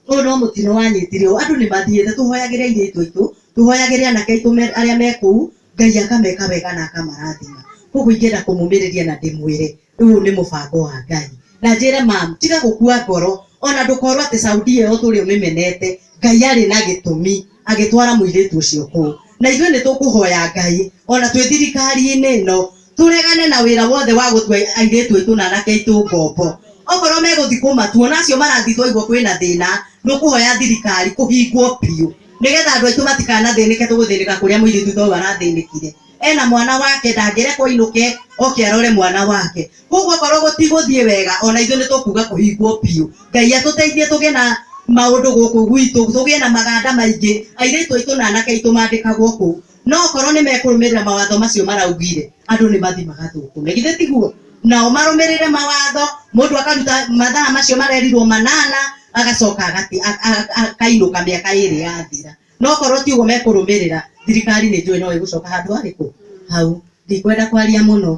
Ũyũ no mũtino wanyitire ũũ, andũ nĩ mathiĩte. Tũhoyagĩre airĩtu aitũ, tũhoyagĩre anake aitũ arĩa me kũu, Ngai akameka wega na akamarathima. Koguo ingĩenda kũmũmĩrĩria na ndĩmwĩre ũyũ nĩ mũbango wa Ngai, na njĩre mam, tiga gũkua ngoro, ona ndũkorwo atĩ Saudi ĩyo tũrĩ ũmĩmenete. Ngai arĩ na gĩtũmi agĩtwara mũirĩtu ũcio kũu, na ithuĩ nĩ tũkũhoya Ngai ona twĩ thirikari-inĩ ĩno tũregane na wĩra wothe wa gũtua airĩtu aitũ na anake aitũ ngombo. Okorwo megũthiĩ kũmatua, ona acio marathiĩ twaigua kwĩna thĩna, nĩũkũhoya thirikari kũhingwo biũ, nĩgetha andũ aitũ matikanathĩnĩke tũgũthĩnĩka kũrĩa mũirĩtu ta ũyũ arathĩnĩkire. Ena mwana wake, ndangĩrekwo ainũke oke arore mwana wake. Koguo okorwo gũtigũthiĩ wega, ona ithuĩ nĩ tũkuga kũhingwo biũ. Ngai atũteithie tũgĩe na maũndũ gũkũ gwitũ, tũgĩe na maganda maingĩ, airĩtu aitũ na anake aitũ mandĩkagwo kũu. No okorwo nĩ mekũrũmĩrĩra mawatho macio maraugire, andũ nĩ mathiĩ magathũkũme, githĩ tiguo? Nao marũmĩrĩre mawatho, mũndũ akaruta mathaa macio marerirwo manana, agacoka akainũka mĩaka ĩrĩ yathira. No okorwo ti ũguo mekũrũmĩrĩra, thirikari nĩ njũĩ no ĩgũcoka handũ harĩkũ hau. Ndikwenda kwaria mũno,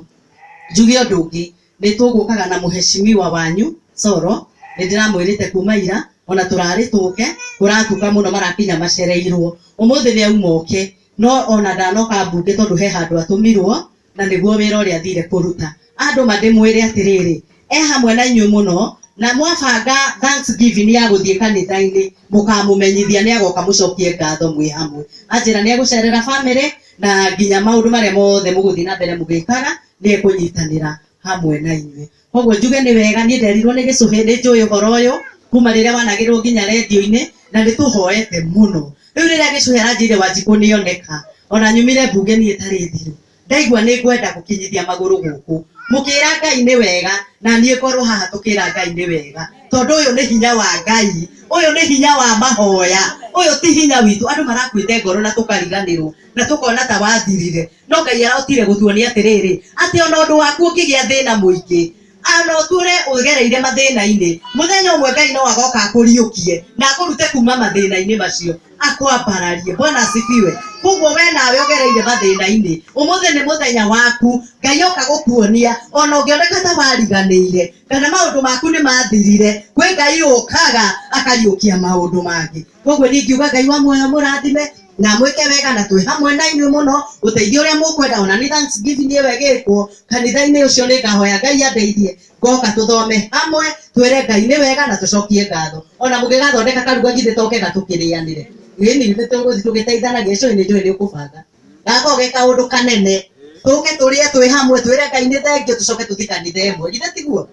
njuge ũndũ ũngĩ, nĩ tũgũkaga na mũheshimiwa wanyu Soro, nĩ ndĩramwĩrĩte kuma ira, ona tũrarĩ tũke, kũratuka mũno marakinya macereirwo. Ũmũthĩ nĩ auma oke, no ona ndanoka mbunge tondũ he handũ atũmirwo, na nĩguo wĩra ũrĩa athire kũruta. Andũ mandĩmwĩre atĩrĩrĩ, e hamwe na inyuĩ mũno, na mwabanga Thanksgiving ya gũthiĩ kanitha-inĩ, mũkamũmenyithia nĩ agoka mũcokie ngatho mwĩ hamwe. Anjĩra nĩ egũcerera family, na nginya maũndũ marĩa mothe mũgũthiĩ na mbere mũgĩkaga, nĩ ekũnyitanĩra hamwe na inyuĩ. Koguo njuge nĩ wega, niĩ nderirwo nĩ gĩcũhĩ, nĩ njũĩ ũhoro ũyũ kuma rĩrĩa wanagĩrwo nginya rendio-inĩ, na nĩ tũhoete mũno. Rĩu rĩrĩa gĩcũhĩ aranjĩire Wanjikũ nĩoneka, ona nyumire mbunge niĩ ĩtarĩ thiru, ndaigua nĩ ngwenda gũkinyithia magũrũ gũkũ. Mũkĩra Ngai nĩ wega, na niĩ ngorwo haha tũkĩra Ngai nĩ wega, tondũ ũyũ nĩ hinya wa Ngai, ũyũ nĩ hinya wa mahoya, ũyũ ti hinya witũ. Andũ marakuĩte ngoro na tũkariganĩrwo na tũkona ta wathirire, no Ngai arotire gũtuonia atĩrĩrĩ, atĩ ona ũndũ waku ũngĩgĩa thĩna mũingĩ, ona ũtũre ũgereire mathĩna-inĩ, mũthenya ũmwe Ngai no agoka akũriũkie na akũrute kuma mathĩna-inĩ macio, akwambararie. Bwana asifiwe. Koguo we nawe ũgereire mathĩna-inĩ, ũmũthĩ nĩ mũthenya waku, Ngai oka gũkuonia, ona ũngĩoneka ta wariganĩire kana maũndũ maku nĩ mathirire, kwĩ Ngai ũkaga akariũkia maũndũ mangĩ. Koguo niĩ ingiuga Ngai wa muoyo mũrathime na mwĩke wega, na twĩ hamwe na inyuĩ mũno, ũteithio ũrĩa mũkwenda, ona nĩ Thanksgiving ĩyo ĩgĩkwo kanitha-inĩ ũcio, nĩ ngahoya Ngai andeithie ngoka tũthome hamwe, twĩre Ngai nĩ wega na tũcokie ngatho. Ona mũngĩgathondeka karuga githĩ toke gatũkĩrĩanĩre, ĩni nĩ tũgũthiĩ tũgĩteithanagia. Gĩcũhĩ nĩ njũĩ nĩ ũkũbanga gakorwo ge kaũndũ kanene, tũke tũrĩe twĩ hamwe, twĩre Ngai nĩ thengio, tũcoke tũthiĩ kanitha ĩmwe, githĩ tiguo?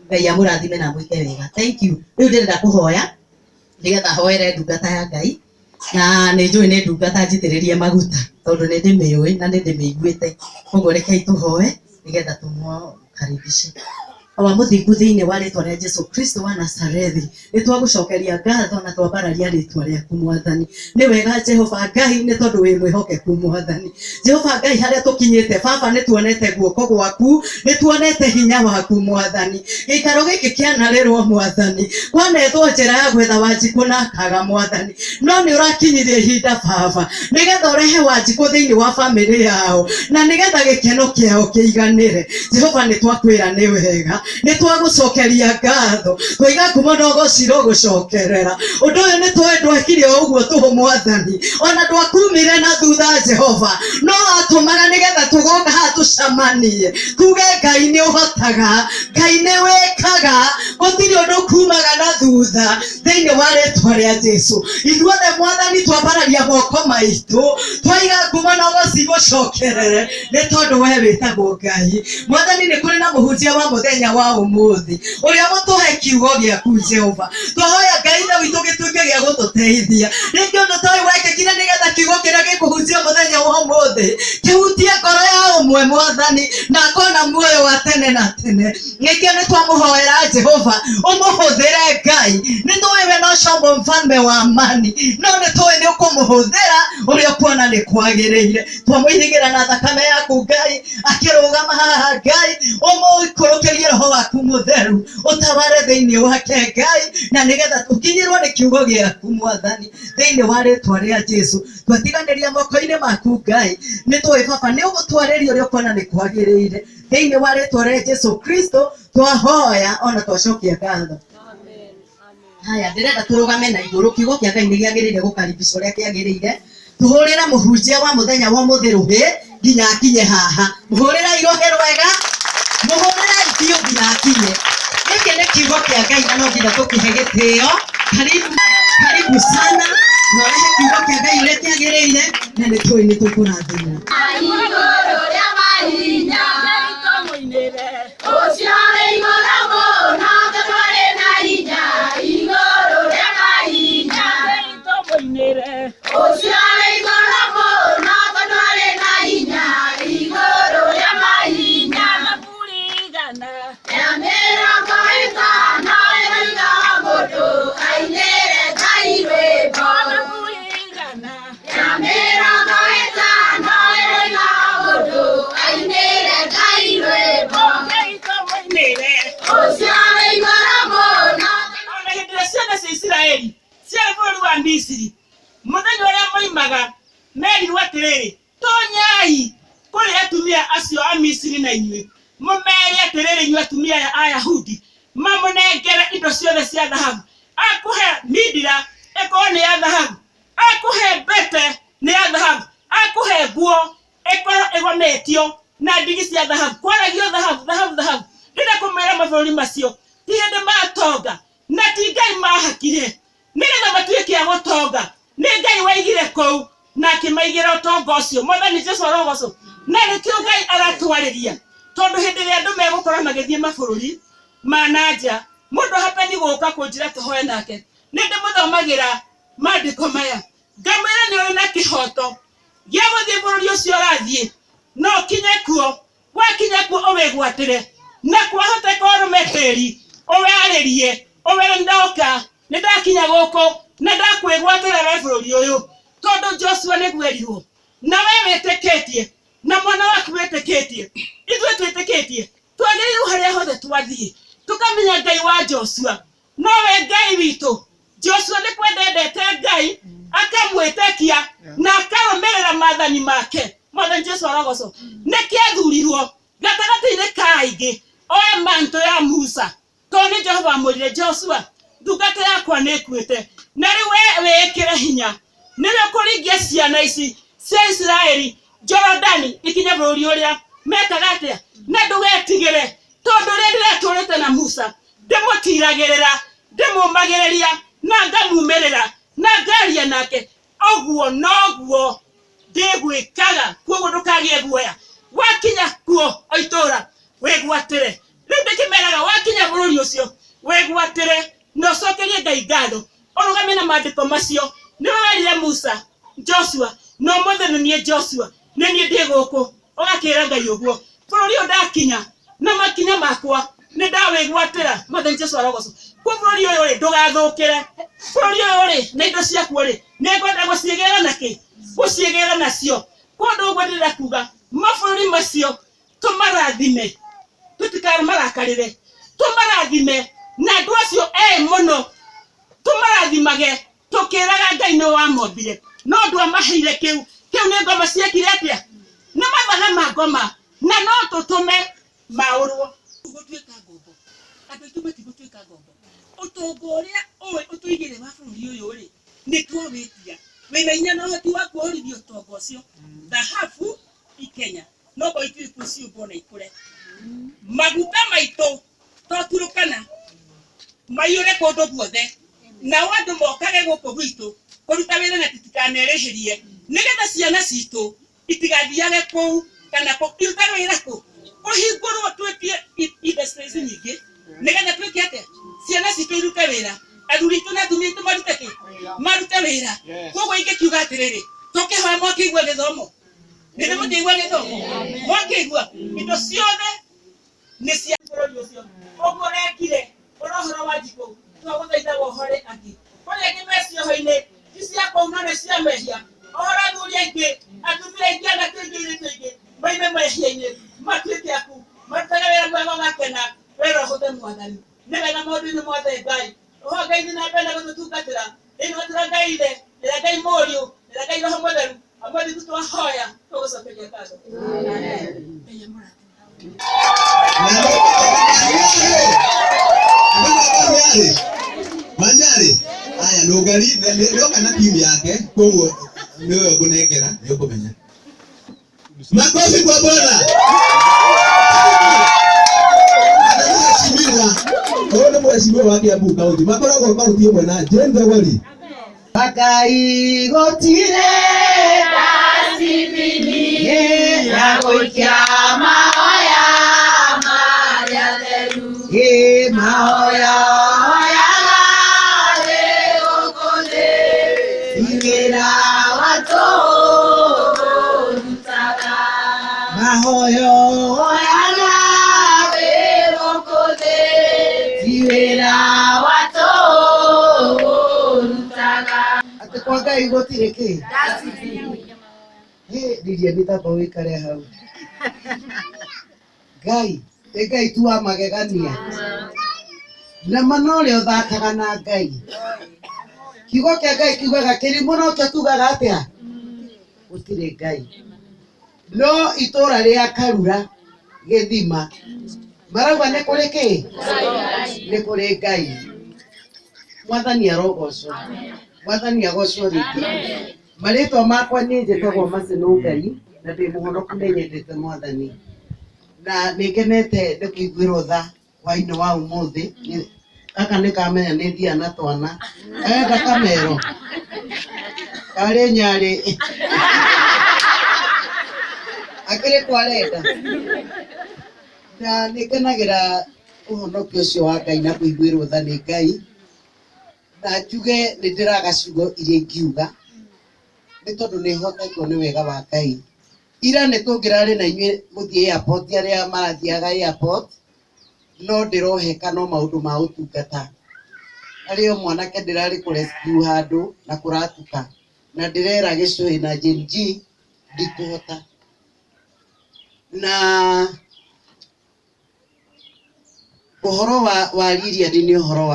Ngai amũrathime na amwĩke wega. Thank you. Rĩu ndĩrenda kũhoya nĩgetha hoere ndungata ya Ngai, na nĩ njũĩ nĩ ndungata njitĩrĩrie maguta, tondũ nĩ ndĩmĩũĩ na nĩ ndĩmĩiguĩte. Koguo rekei tũhoe nĩgetha tũmũkaribishe. Awa mũthingu thĩinĩ wa rĩtwa rĩa Jesu Kristo wa Nazarethi, nĩ twagũcokeria ngatho na twambararia rĩtwa rĩaku Mwathani. Nĩ wega Jehova Ngai nĩ tondũ wĩ mwĩhokeku Mwathani. Jehova Ngai harĩa tũkinyĩte Baba nĩ tuonete guoko gwaku, nĩ tuonete hinya waku Mwathani. Gĩikaro gĩkĩ kĩanarĩrwo Mwathani, kwanethwo njĩra ya gwetha Wanjikũ na akaga Mwathani, no nĩ ũrakinyirie ihinda Baba nĩgetha ũrehe Wanjikũ thĩinĩ wa bamĩrĩ yao na nĩgetha gĩkeno kĩao kĩiganĩre. Jehova nĩ twakwĩra nĩ wega, nĩ twagũcokeria ngatho, twaiga ngumo na ũgoci irogũcokerera. Ũndũ ũyũ nĩ tũĩ ndwekire o ũguo tũhũ Mwathani, ona ndwakumire na thutha Jehova, no watũmaga nĩgetha tũgoka haha tũcamanie, tuge Ngai nĩ ũhotaga, Ngai nĩ wĩkaga, gũtirĩ ũndũ kumaga na thutha thĩinĩ wa rĩtwa rĩa Jesu. Ithuothe Mwathani twambararia moko maitũ, twaiga ngumo na ũgoci igũcokerere, nĩ tondũ we wĩtagwo Ngai. Mwathani nĩ kũrĩ na mũhunjia wa mũthenya wa ũmũthĩ ũrĩa mũtũhe kiugo gĩaku Jehova. Twahoya Ngai ithe witũ gĩtuĩke gĩa gũtũteithia. Rĩngĩ ũndũ ta ũyũ wekĩkire nĩgetha kiugo kĩrĩa gĩkũhunjio mũthenya wa ũmũthĩ kĩhutie ngoro ya ũmwe Mwathani na akona muoyo wa tene na tene. Nĩkĩo nĩ twamũhoera Jehova ũmũhũthĩre Ngai. Nĩ tũĩ we no combo mfalme wa amani, no nĩ tũĩ nĩ ũkũmũhũthĩra ũrĩa ũkuona nĩ kwagĩrĩire. Twamũirigĩra na thakame yaku Ngai, akĩrũgama haha Ngai, ũmũikũrũkĩrie roho waku mũtheru ũtaware thĩinĩ wake Ngai, na nĩgetha tũkinyĩrwo nĩ kiugo gĩaku Mwathani thĩinĩ wa rĩtwa rĩa Jesu. Twatiganĩria moko-inĩ maku Ngai, nĩ tũĩ Baba nĩ ũgũtwarĩria ũrĩa ũkuona nĩ kwagĩrĩire thĩinĩ wa rĩtwa rĩa Jesu Kristo twahoya ona twacokia ngatho. Haya, ndĩrenda tũrũgame na igũrũ. Kiugo kĩa Ngai nĩ gĩagĩrĩire gũkaribicwo ũrĩa kĩagĩrĩire. Tũhũrĩre mũhunjia wa mũthenya wa ũmũthĩ rũhĩ nginya akinye haha. Mũhũrĩrei rũhĩ rwega, mũhũrĩrei biũ nginya akinye. Gĩkĩ nĩ kiugo kĩa Ngai na no nginya tũkĩhe gĩtĩo. Karibu, karibu sana na ũrehe kiugo kĩa Ngai ũrĩa kĩagĩrĩire na nĩ tũĩ nĩ tũkũrathimwo. Igũrũ rĩa mahinya ũcio wĩ igũrũ mũno tũtwarĩ na hinya igũrũ rĩa mahinya ũcio wĩ igũrũ mũno tũtwarĩ na hinya igũrũ rĩa mahinya ya mĩrongo ĩtano ĩroiga mũndũ ainĩre Ngai rwĩmbo ya mĩrongo ĩtano ĩroiga mũndũ ainĩre Ngai rwĩmbo ũcio wĩ igũrũ mũno. Ona hĩndĩ ĩrĩa ciana cia Isiraeli ciarĩ bũrũri wa Misiri, mũthenya ũrĩa moimaga, merirwo atĩrĩrĩ, Tonyai kũrĩ atumia acio a Misiri na inyuĩ mũmeere atĩrĩrĩ, inyuĩ atumia aya a Ayahudi, mamũnengere indo ciothe cia thahabu. Akũhe mindira ĩkorwo nĩ ya thahabu, akũhe mbete nĩ ya thahabu, akũhe nguo ĩkorwo ĩgometio na ndigi cia thahabu. Kwaragio thahabu, thahabu, thahabu. Ndĩrenda kũmwĩra mabũrũri macio ti hĩndĩ matonga na ti Ngai mahakire nĩgetha matuĩke a gũtonga. Nĩ Ngai waigire kũu na akĩmaigĩra ũtonga ũcio. Mwathani Jesu arogocwo. Na nĩkĩo Ngai aratwarĩria, tondũ hĩndĩ ĩrĩa andũ megũkorwo magĩthiĩ mabũrũri ma na nja, mũndũ hapeni gũka kũnjĩra tũhoe nake, nĩ ndĩmũthomagĩra maandĩko maya ngamwĩra nĩ ũrĩ na kĩhoto gĩa gũthiĩ bũrũri ũcio ũrathiĩ, no ũkinye kuo, wakinya kuo ũwĩgwatĩre, na kwahoteka ũrũme tĩri ũwarĩrie ũwĩre ndoka nĩ ndakinya gũkũ na ndakwĩgwatĩra we bũrũri ũyũ, tondũ Joshua nĩguo erirwo, na we wĩtĩkĩtie na mwana waku wĩtĩkĩtie, ithuĩ twĩtĩkĩtie twagĩrĩirwo harĩa hothe twathiĩ tũkamenya Ngai wa Joshua nowe Ngai witũ. Joshua nĩ kwenda endete Ngai akamwĩtĩkia na akarũmĩrĩra maathani make. Mwathani Jesu arogocwo. Nĩkĩ athurirwo gatagatĩ-inĩ ka aingĩ oe mantũ ya Musa? Tondũ nĩ Jehova amwĩrire Joshua, ndungata yakwa nĩ ĩkuĩte, na rĩu we wĩĩkĩre hinya, nĩwe ũkũringia ciana ici cia Isiraeli Jorodani ikinye bũrũri ũrĩa mekaga atĩa, na ndũgetigĩre, tondũ ũrĩa ndĩratũrĩte na Musa ndĩmũtiragĩrĩra, ndĩmũmagĩrĩria na ngamumĩrĩra na ngaria nake, ũguo noguo ndĩgwĩkaga. Kuoguo ndũkagĩe guoya, wakinya kuo o itũũra wĩgwatĩre. Rĩu ndĩkĩmeraga wakinya bũrũri ũcio wĩgwatĩre na ũcokerie Ngai ngatho, ũrũgame na maandĩko macio. Nĩwe werire Musa, Joshua, na ũmũthĩ nĩ niĩ Joshua, nĩ niĩ ndĩ gũkũ. Ũgakĩra Ngai ũguo, bũrũri ũyũ ndakinya na makinya makwa Nĩ ndawĩgwatĩra Mwathani Jesũ arogocwo. Kwa bũrũri ũyũ rĩ ndũgathũkĩre. Bũrũri ũyũ rĩ na indo ciakuo rĩ nĩ ngwenda gũciĩgĩra na kĩ? Gũciĩgĩra nacio. Kũndũ ũguo ndĩrenda kuga mabũrũri macio tũmarathime, tũtikamarakarĩre, tũmarathime na andũ acio mũno tũmarathimage tũkĩraga Ngai nĩ wamombire no ndwamaheire kĩu. Kĩu nĩ ngoma ciekire atĩa? Nĩ mathaga ma ngoma na no tũtũme maũrwo. Gũtuĩka ngombo. Andũ aitũ matigũtuĩka ngombo. Ũtonga ũrĩa ũĩ ũtũigĩre wa bũrũri ũyũ rĩ nĩ twawĩtia. Wĩna hinya na ũhoti wa kuohorithia ũtonga ũcio. Thahabu i Kenya no kwa ituĩ kuo ciũmbwo na ikũre. Maguta maitũ to Turukana maiyũre kũndũ guothe nao andũ mokage gũkũ gwitũ kũruta wĩra na tũtikanerĩhĩrie nĩgetha ciana citũ itigathiage kũu kana irutage wĩra kũ kũhingũrwo twĩtie industries nyingĩ nĩgetha twĩke atĩa ciana citũ irute wĩra athuri aitũ na atumia aitũ marute kĩ marute wĩra. Koguo ingĩkiuga atĩrĩrĩ tũkĩhoya mwakĩigua gĩthomo nĩ mũkĩigua gĩthomo mwakĩigua indo ciothe nĩ cia bũrũri ũcio ũguo ũrekire ũrĩa ũhoro wa njikũ twagũthaitha wohore angĩ kũrĩ angĩ me cioho-inĩ ti cia kũu no nĩ cia mehia ũhoro athuri aingĩ atumia aingĩ anake aingĩ airĩtu aingĩ moime mehia-inĩ matuĩke aku marutage wĩra mwega ũgakena wĩra ũhũthe Mwathani nĩ wega maũndũ-inĩ mothe Ngai ũho Ngai thiĩ na mbere na gũtũtungatĩra thĩinĩ wa tũra Ngai Ithe na Ngai Mũriũ na Ngai Roho Mũtheru amwe ithuĩ twahoya tũgũcokeria ngatho. Ngai amũrathime. Manyarĩ aya nũngari nĩoka na timu yake koguo nĩwe ngũnengera nĩ ũkũmenya. Makofi kwa Bwana. Mheshimiwa, huyu ni mheshimiwa wa Kiambu County. Makoragwo kaunti ĩmwe na Jane Thogori. Ngai gũtirĩ Ndacibini ya gũikia mahoya marĩa theru. Ĩ mahoya hoyaga wĩ gũkũ thĩ, ti wĩra wa tũhũ rutaga. Mahoyo hoyaga wĩ gũkũ thĩ, ti wĩra wa tũhũ rutaga. Atĩ kwa Ngai gũtirĩ kĩ? Ndacibini. Ndirie nĩtamba wĩikare hau. Ngai, ĩ Ngai tu wa magegania. Na mana ũrĩa ũthakaga na Ngai. Kiugo kĩa Ngai kiugaga kĩrimũ nokĩo kiugaga atĩa? Gũtirĩ Ngai. No itũra rĩa Karura gĩthima marauga nĩ kũrĩ kĩ? Nĩ kũrĩ Ngai. Mwathani arogocwo. Mwathani agocwo rĩngĩ. Marĩtwa makwa niĩ njĩtagwo Mercy Ngai na ndĩ mũhonoku nĩ nyendete Mwathani. Na nĩ ngenete nĩ kũiguĩrwo tha hwaĩ-inĩ wa ũmũthĩ. Gaka nĩ kamenya nĩ thiaga na twana. Enda kamero. Karĩ nyarĩ. Akĩrĩ kwa arenda. Na nĩ ngenagĩra ũhonokio ũcio wa Ngai na kũiguĩrwo tha nĩ Ngai. Na njuge nĩ ndĩraga ciugo iria ingiuga nĩ tondũ nĩ hotetwo nĩ wega wa Ngai. Ira nĩ tũngĩrarĩ na inyuĩ gũthiĩ airport arĩa marathiaga airport no ndĩroheka no maũndũ ma ũtungata. Harĩ o mwanake ndĩrarĩ kũ rescue handũ na kũratuka na ndĩrera Gĩcũhĩ na Jane G ndikũhota. Na ũhoro wa Lilian nĩ ũhoro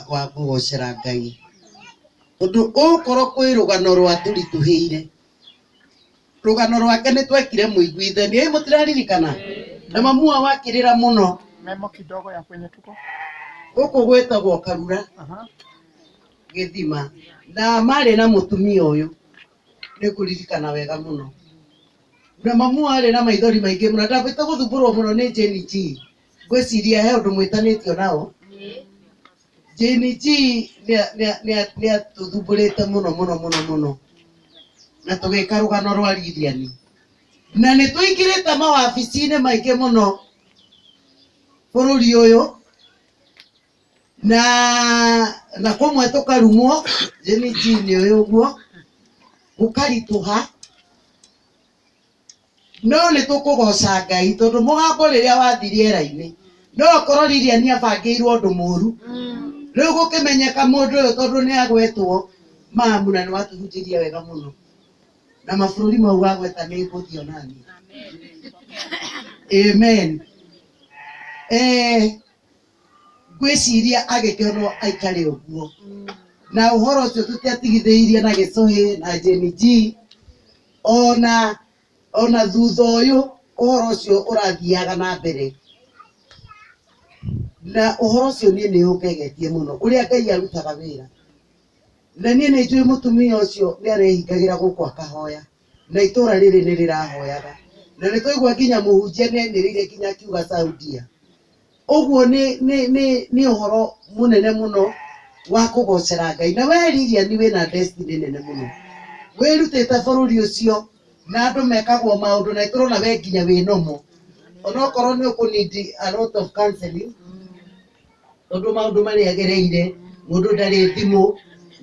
wa kũgocera Ngai. Tondũ ũkorwo kwĩ rũgano rwatũritũhĩire. Rũgano rwake nĩ twekire mũiguithania, ĩ mũtiraririkana? Na mamu wao akĩrĩra mũno. Memo kidogo ya kwenye tuko. Gũkũ gwĩtagwo Karura gĩthima. Na marĩ na mũtumia ũyũ nĩ ngũririkana wega mũno. Na mamu arĩ na maithori maingĩ mũno, ndambĩte gũthumbũrwo mũno nĩ Jane G. Ngwĩciria he ũndũ mwĩtanĩtio nao. Jane G nĩ atũthumbũrĩte mũno mũno mũno mũno. Na tũgĩka rũgano rwa Lilian. Na nĩ tũingĩrĩte mawabici-inĩ maingĩ mũno bũrũri ũyũ na kũmwe tũkarumwo Jane G nĩ ũyũ ũguo gũkaritũha no nĩ tũkũgoca Ngai tondũ mũgambo rĩrĩa wathi rĩera-inĩ No okorwo Lilian abangĩirwo ũndũ mũru, rĩu gũkĩmenyeka mũndũ ũyũ tondũ nĩ agwetwo mamu na nĩ watũhunjĩria wega mũno na mabũrũri mau wagweta nĩ ngũthiĩ onaniĩ. Amen. Ngwĩciria agĩkĩonwo aikare ũguo na ũhoro ũcio tũtiatigithĩirie na gĩcũhĩ na Jenny G ona thutha ũyũ ũhoro ũcio ũrathiaga na mbere na ũhoro ũcio niĩ nĩ ũngegetie mũno ũrĩa Ngai arutaga wĩra na niĩ nĩ njũĩ mũtumia ũcio nĩ arehingagĩra gũkũ akahoya na itũra rĩrĩ nĩ rĩrahoyaga na nĩ twaigua nginya mũhunjia nĩ ainĩrĩire nginya akiuga Saudia. Ũguo nĩ ũhoro mũnene mũno wa kũgocera Ngai na we Lilian wĩna destiny nene mũno wĩrutĩte bũrũri ũcio na andũ mekagwo maũndũ na tũrona we nginya wĩ nomo onokorwo nĩ ũkũ need a lot of counseling tondũ maũndũ marĩa agereire mũndũ ndarĩ thimũ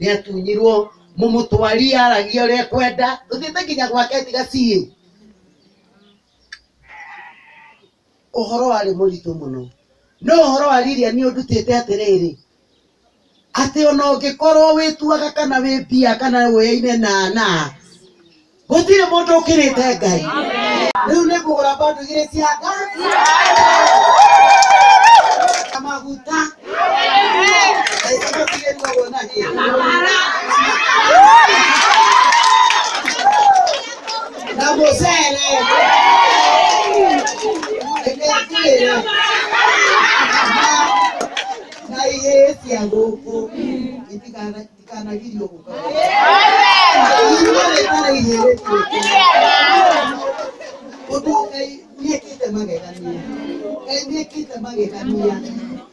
nĩ atunyirwo mũmũtwari aragia ũrĩa ekwenda tũthiĩte nginya gwake tiga ciĩ ũhoro warĩ mũritũ mũno no ũhoro wa Lilian nĩ ũndutĩte atĩrĩrĩ atĩ ona ũngĩkorwo wĩtuaga kana wĩ mbia kana wĩyaine na gũtirĩ mũndũ ũkĩrĩte Ngai. Rĩu nĩ ngũgũra bando igĩrĩ cia nga maguta ĩrugagwo na kĩ na mũcere reke ngwĩre na ihĩĩ cia gũkũ itikanagirio gũka irua rĩtarĩ ihĩĩ rĩtirĩ ũndũ Ngai nĩekĩte magegania Ngai nĩekĩte magegania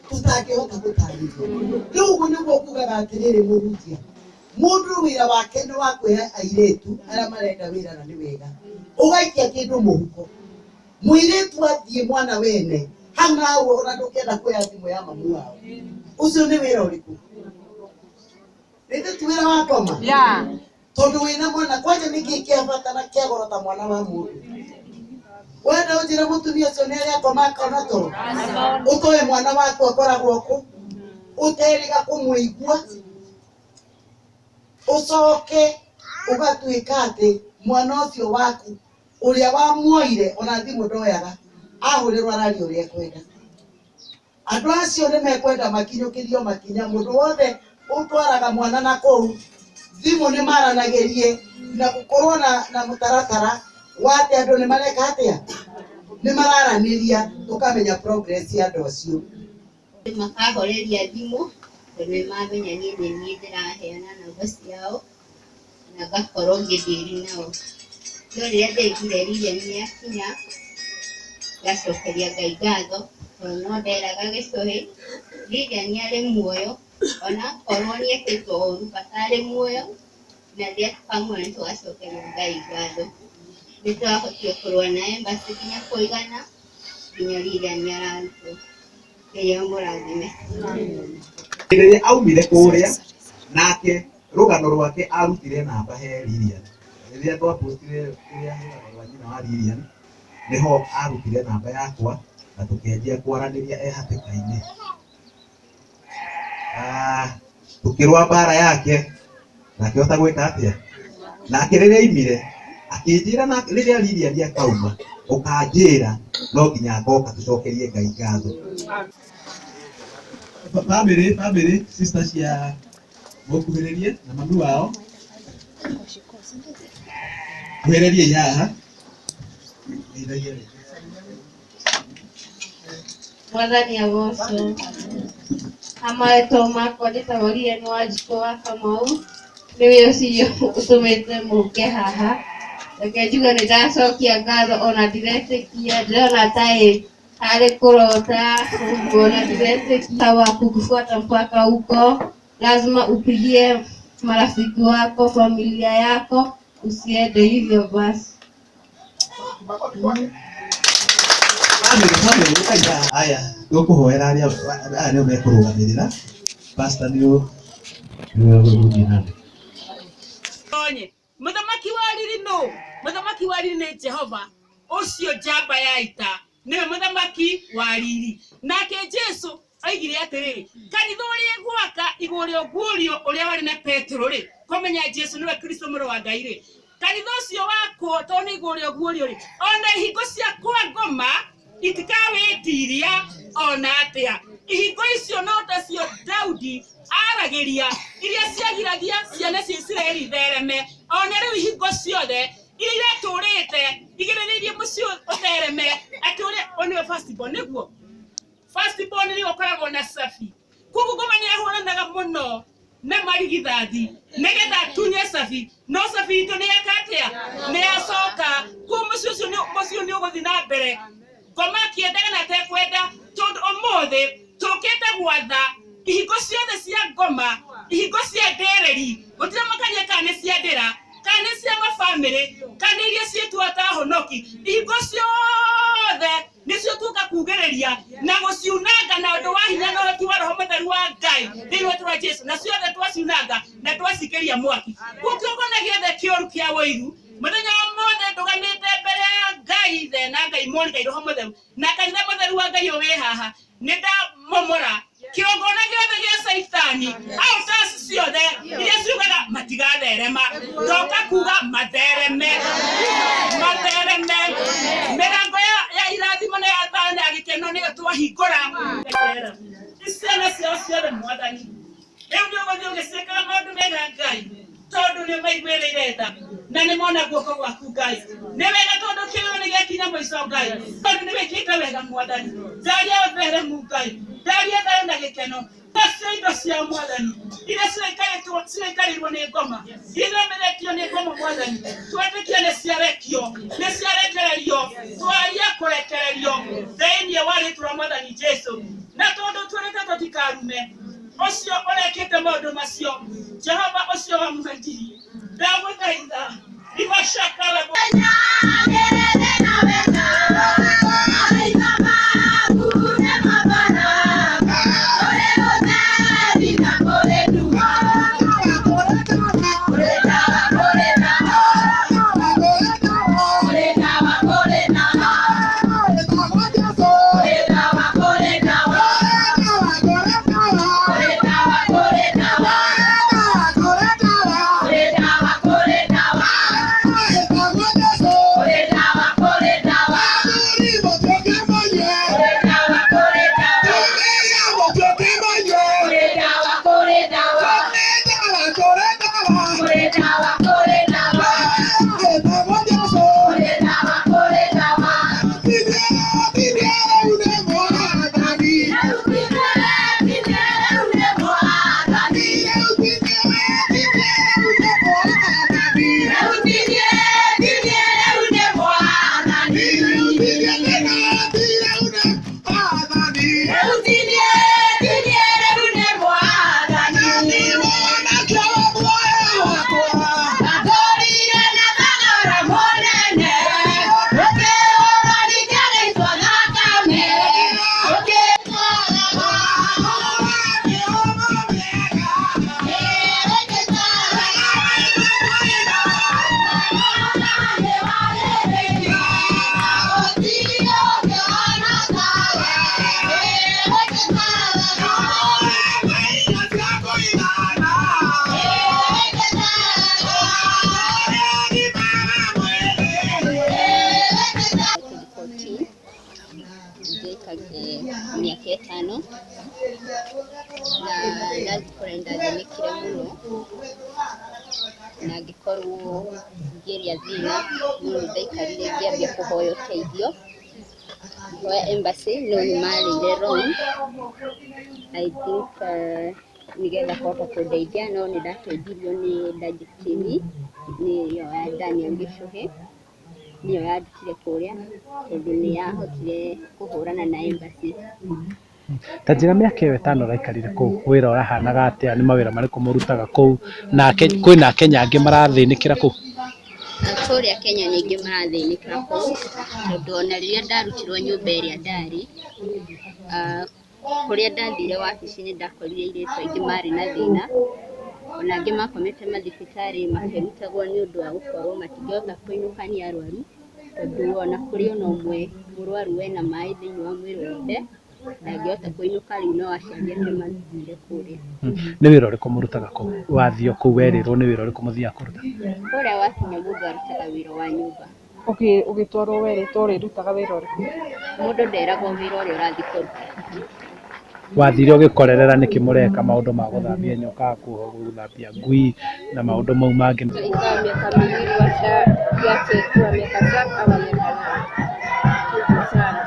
tũtangĩhota gũtarĩria. Rĩu ũguo nĩguo ngugaga atĩrĩrĩ mũhunjia mũndũ wĩra wake nĩ wa kwĩra airĩtu arĩa marenda wĩra na nĩ wega ũgaikia kĩndũ mũhuko mũirĩtu athiĩ mwana wene hau na hau ona ndũngĩenda kuoya thimũ ya mamu wao ũcio nĩ wĩra ũrĩkũ rĩthĩ ti wĩra wa ngoma tondũ wĩna mwana kwanja nĩkĩ kĩa bata na kĩa goro ta mwana wa mũndũ wenda ũnjĩre mũtumia ũcio nĩ arĩa akoma akona toro ũtoĩ mwana waku akoragwo kũ ũterĩga kũmũigua ũcoke ũgatuĩka atĩ mwana ũcio waku ũrĩa wamuoire ona thimũ ndoyaga ahũrĩrwo araria ũrĩa ekwenda andũ acio nĩ mekwenda makinyũkĩrio makinya mũndũ wothe ũtwaraga mwana na kũu thimũ nĩ maranagĩrie na gũkorwo na mũtaratara wa atĩ andũ nĩ mareka atĩa nĩ mararanĩria tũkamenya progress ya andũ acio makahoreria thimũ tondũ nĩ mamenya niĩ nĩ niĩ ndĩraheana namba ciao na ngakorwo ngĩndĩri nao no rĩrĩa ndaiguire Lilian nĩ akinya ngacokeria Ngai ngatho tondũ no nderaga gĩcũhĩ Lilian arĩ muoyo ona akorwo nĩ ekĩtwo ũru bata arĩ muoyo na rĩrĩa tũkamuona nĩ tũgacokeria Ngai ngatho nĩ twahotire kũrũa na embassy nginya kũigana nginya Lilian ararutwo Ngai amũrathime. Rĩrĩa aumire kũrĩa nake rũgano rwake arutire namba he Lilian rĩrĩa twapostire rĩrĩa rũgano rwa nyina wa Lilian nĩho arutire namba yakwa na tũkĩanjia kwaranĩria e hatĩka-inĩ tũkĩrũa mbara yake na akĩhota gwĩka atĩa nake rĩrĩa aimire akĩnjĩra na rĩrĩa Lilian akauma ũkanjĩra no nginya ngoka tũcokerie Ngai ngatho. Family sister cia mũkuhĩrĩrie na mami wao kuhĩrĩriei haha. Mwathani agocwo. Amarĩtwa makwa njĩtagwo Lilian Wanjikũ wa Kamau nĩwe ũcio ũtũmĩte mũke haha reke njuge nĩ ndacokia ngatho ona ndiretĩkia ndĩrona taĩ harĩ kũrota ũguo na ndiretĩkia wa kukufuata mpaka huko lazima upigie marafiki wako familia yako usiende hivyo basi. Family ũkai haha. Aya tũkũhoera arĩa aya nĩo mekũrũgamĩrĩra pastor nĩ ũgũthiĩ na mbere. Onye mũthamaki wa riri nũ mũthamaki wa riri nĩ Jehova ũcio njamba ya ita Nĩwe mũthamaki wa riri. Nake Jesu oigire atĩrĩrĩ, kanitha ũrĩa gwaka igũrũ rĩa ũguũrio ũrĩa warĩ na Petero rĩ, kũmenya Jesu nĩwe Kristo mũrũ wa Ngai rĩ, kanitha ũcio wakwo tondũ nĩ igũrũ rĩa ũguũrio rĩ, ona ihingo cia kwa ngoma itikawĩtiria ona atĩa. Ihingo icio no tacio Daudi aragĩria iria ciagiragia ciana cia Isiraeli ithereme. Ona rĩu ihingo ciothe iria iratũrĩte igirĩrĩirie mũciĩ ũthereme, atĩ ũrĩa ũyũ nĩwe first born, nĩguo first born nĩwe ũkoragwo na cabi. Koguo ngoma nĩ ahũranaga mũno na marigithathi nĩgetha atunye cabi, no cabi itũ nĩ yeka atĩa? Nĩ yacoka. Koguo mũciĩ ũcio nĩ ũgũthiĩ na mbere ngoma akĩendaga na atekwenda, tondũ ũmũthĩ tũkĩte gwatha ihingo ciothe cia ngoma, ihingo cia ndereri, gũtirĩ makania kana nĩ cia ndĩra, kana nĩ cia mabamĩrĩ, kana iria ciĩtuaga ta honoki, ihingo ciothe nĩcio tuoka kugĩrĩria na gũciunanga na ũndũ wa hinya na ũhoti wa Roho Mũtheru wa Ngai thĩinĩ wa rĩĩtwa rĩa Jesu, na ciothe twaciunanga na twacikĩria mwaki. Koguo kĩgongona gĩothe kĩũru kĩa wũiru, mũthenya ũmũthĩ ndũgamĩte mbere ya Ngai Ithe na Ngai Mũriũ, Ngai Roho Mũtheru na kanitha mũtheru wa Ngai ũyũ wĩ haha, nĩ ndamomora kĩgongona gĩothe gĩa Caitani, altars ciothe iria ciugaga matigatherema, ndoka kuga mathereme, mathereme. Mĩrango ya irathimo na ya thayũ na ya gĩkeno nĩyo twahingũra. Ciana ciao ciothe Mwathani, rĩu nĩ ũgũthiĩ ũgĩciĩkaga maũndũ mega Ngai, tondũ nĩ ũmaiguĩrĩire tha na nĩ mona guoko gwaku Ngai. Nĩ wega tondũ kĩrĩro nĩ gĩakinya mũico Ngai, tondũ nĩ wĩkĩte wega Mwathani. Ndaria ũtheremu Ngai, ndaria thayũ na gĩkeno. Nacio indo cia Mwathani iria ciraikarĩirwo nĩ ngoma, iria iremeretio nĩ ngoma Mwathani, twetĩkia nĩ ciarekio, nĩ ciarekererio, twaria kũrekererio thĩinĩ wa rĩĩtwa rĩa Mwathani Jesu. Na tondũ twĩrĩte tũtikarume ũcio ũrekĩte maũndũ macio, Jehova ũcio wa mũhĩnjiri, ndagũthaitha ribacakara. Miaka ĩtano na ndathiĩ kũrĩa nĩndathĩnĩkire mũno na ngĩkorwo ngĩrĩa thĩna no nĩndaikarire ngĩambia kũhoya ũteithio, ngĩhoya embassy no nĩmarĩire wrong I think nĩgetha kũhota kũndeithia, no nĩndateithirio nĩ Ndaji TV nĩyo ya Daniel Gĩchũhĩ, nĩyo yandutire kũrĩa tondũ nĩyahotire kũhũrana na embassy. Ta njĩra mĩaka ĩyo ĩtano ũraikarire kũu, wĩra ũrahanaga atĩa, nĩ mawĩra marĩkũ mũrutaga kũu, na kwĩna Akenya angĩ marathĩnĩkĩra kũu? Kũrĩa Kenya nĩ aingĩ marathĩnĩkĩra kũu, tondũ ona rĩrĩa ndarutirwo nyũmba ĩrĩa ndarĩ, kũrĩa ndathire wabici nĩ ndakorire airĩtu aingĩ marĩ na thĩna, ona angĩ makomete mathibitarĩ makĩrutagwo nĩ ũndũ wa gũkorwo matingĩhota kũinũka nĩ arwaru. Tondũ ona kũrĩ ona ũmwe mũrwaru wena maĩ thĩinĩ wa mwĩrĩ wothe, ndangĩhota kũinũka, rĩu no aciari ake mathire kũrĩa. Nĩ wĩra ũrĩkũ mũrutaga kũu? Wathiĩ kũu werĩrwo nĩ wĩra ũrĩkũ mũthiaga kũruta? Kũrĩa wakinya mũndũ arutaga wĩra wa nyũmba. Ũgĩtwarwo werĩtwo ũrĩrutaga wĩra ũrĩkũ? Mũndũ nderagwo wĩra ũrĩa ũrathiĩ kũruta. Wathire ũgĩkorerera nĩkĩ mũreka maũndũ ma gũthambia nyoka, gũthambia ngui na maũndũ mau mangĩ? Ikawa miaka miwili, wacha iache ikiwa miaka 7 ama miaka 8. Tuko sana.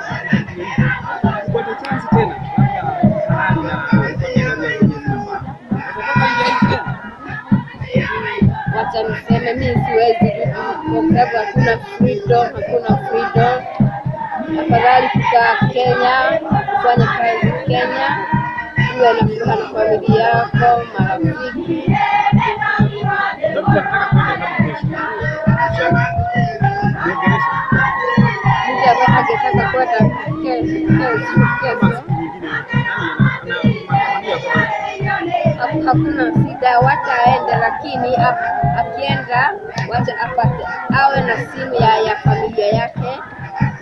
Upate chance tena labda halali na upate barua zenye zinafaa. Utatoka nje ya nchi tena? Wacha niseme mi siwezi rudi huko kwa sababu hakuna freedom, hakuna freedom. Afadhali kukaa Kenya, kufanya kazi Kenya, uwe na furaha na familia yako, marafiki. Mtu anataka kwenda kama kesho. Muongeleshe. Mtu ambaye angetaka kwenda kesho, Ama siku nyingine yote. Yaani ana matamanio ya kwamba hakuna shida, wacha aende, lakini akienda wacha apate awe na simu ya familia yake,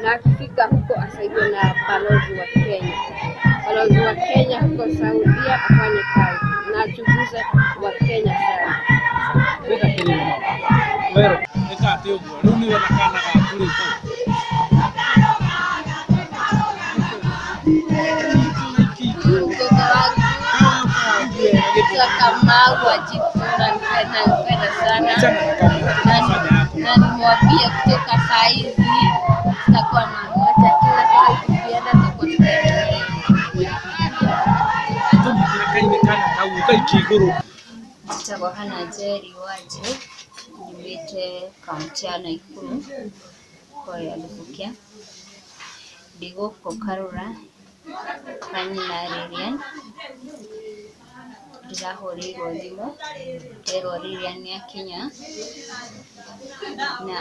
na akifika huko asaidiwe na balozi wa Kenya. Balozi wa Kenya huko Saudia afanye kazi na achunguze wa Kenya sana. Weka kelele mama. Wero, eka atĩ ũguo. Rĩu nĩwe na kana gaku rĩu kau. Mtoto wangu anaitwa Kamau Wajibu, nampenda sana na nimwambie kutoka saa hizi tutakuwa namwacha kila siku, tukienda tutakuwa tunaendelea. Tũnyitĩre kaine kana kau ũgaikia igũrũ. Njĩtagwo Hannah Njeri Wanjiru, nyumĩte kaũntĩ ya Nakuru kũrĩa Lubukia. Ndĩ gũkũ Karura kwa nyina Lilian. Ndĩrahũrĩirwo thimũ nderwo Lilian nĩ akinya, na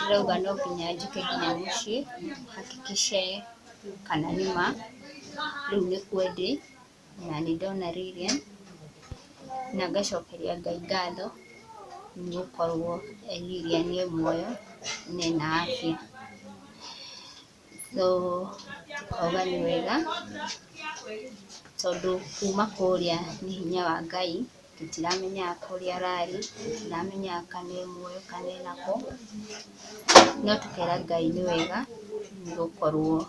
ndĩrauga no nginya njũke nginya mũciĩ hakikishe kana nĩ ma. Rĩu nĩkuo ndĩ na nĩ ndona Lilian na ngacokeria Ngai ngatho nĩ gũkorwo Lilian e muoyo na ena afya. So tukauga nĩ wega tondũ kuma kũrĩa nĩ hinya wa Ngai, tũtiramenyaga kũrĩa ararĩ, tũtiramenyaga kana e muoyo kana ena kũ, no tũkera Ngai nĩ wega nĩ gũkorwo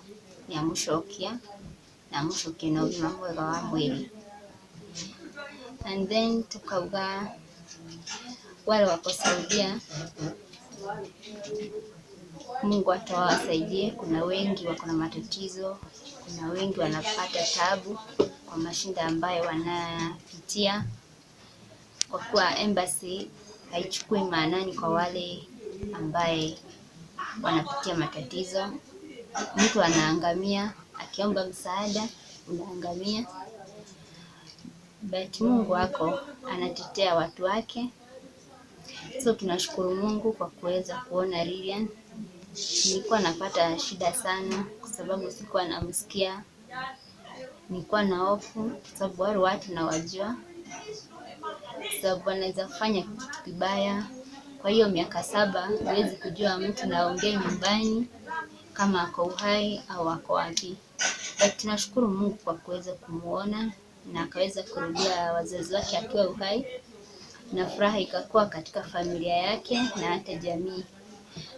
nĩ amũcokia na amũcokia na ũgima mwega wa mwĩrĩ. And then tukauga wale wako Saudia, Mungu atawasaidie. Kuna wengi wako na matatizo, kuna wengi wanapata tabu kwa mashinda ambayo wanapitia, kwa kuwa embassy haichukui maanani kwa wale ambaye wanapitia matatizo. Mtu anaangamia akiomba msaada, unaangamia. But Mungu wako anatetea watu wake. So tunashukuru Mungu kwa kuweza kuona Lilian. Nilikuwa napata shida sana kwa sababu sikuwa namsikia, nilikuwa na hofu kwa sababu wale watu nawajua, kwa sababu wanaweza kufanya kitu kibaya. Kwa hiyo miaka 7 huwezi kujua mtu naongea nyumbani kama ako uhai au ako wapi. But tunashukuru Mungu kwa kuweza kumuona na akaweza kurudia wazazi wake akiwa uhai, na furaha ikakuwa katika familia yake na hata jamii.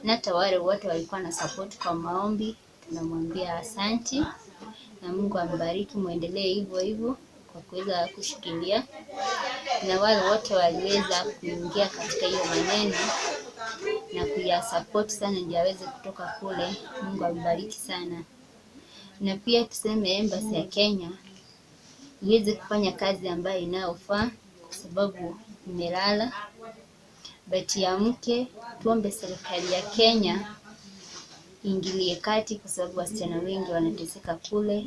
Na hata wale wote walikuwa na support kwa maombi, tunamwambia asanti na Mungu ambariki, muendelee hivyo hivyo kwa kuweza kushikilia. Na wale wote waliweza kuingia katika hiyo maneno na kuyasupport sana ndio aweze kutoka kule, Mungu ambariki sana. Na pia tuseme embassy ya Kenya iweze kufanya kazi ambayo inayofaa kwa sababu imelala. But iamke, tuombe serikali ya Kenya ingilie kati kwa sababu wasichana wengi wanateseka kule,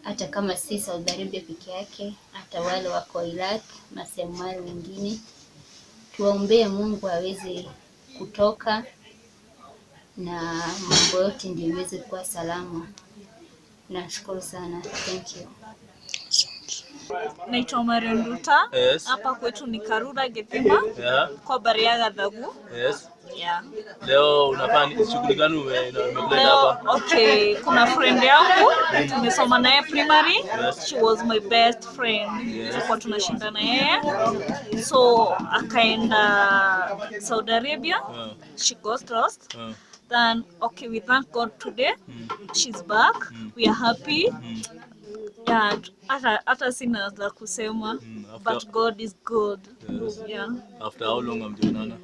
hata kama si Saudi Arabia peke yake, hata wale wako Iraq na sehemu wengine. Tuwaombee Mungu aweze kutoka na mambo yote ndio iweze kuwa salama. Nashukuru sana. Thank you. Naitwa Marion Ruta. Yes. Hapa kwetu ni Karura Githima. Yeah. Kwa bari ya Gathagu. Yes. Yeah. Leo unafanya shughuli gani umekuleta Leo, hapa? okay, kuna friend yangu tumesoma naye primary. Yes. She was my best friend. Yes. Tulikuwa tunashinda na yeye. So akaenda Saudi Arabia. She got lost. Then okay, we thank God today. She's back. We are happy. Yeah, hata sina la kusema. But God is good. Yes. Yeah. After how long hamjaonana?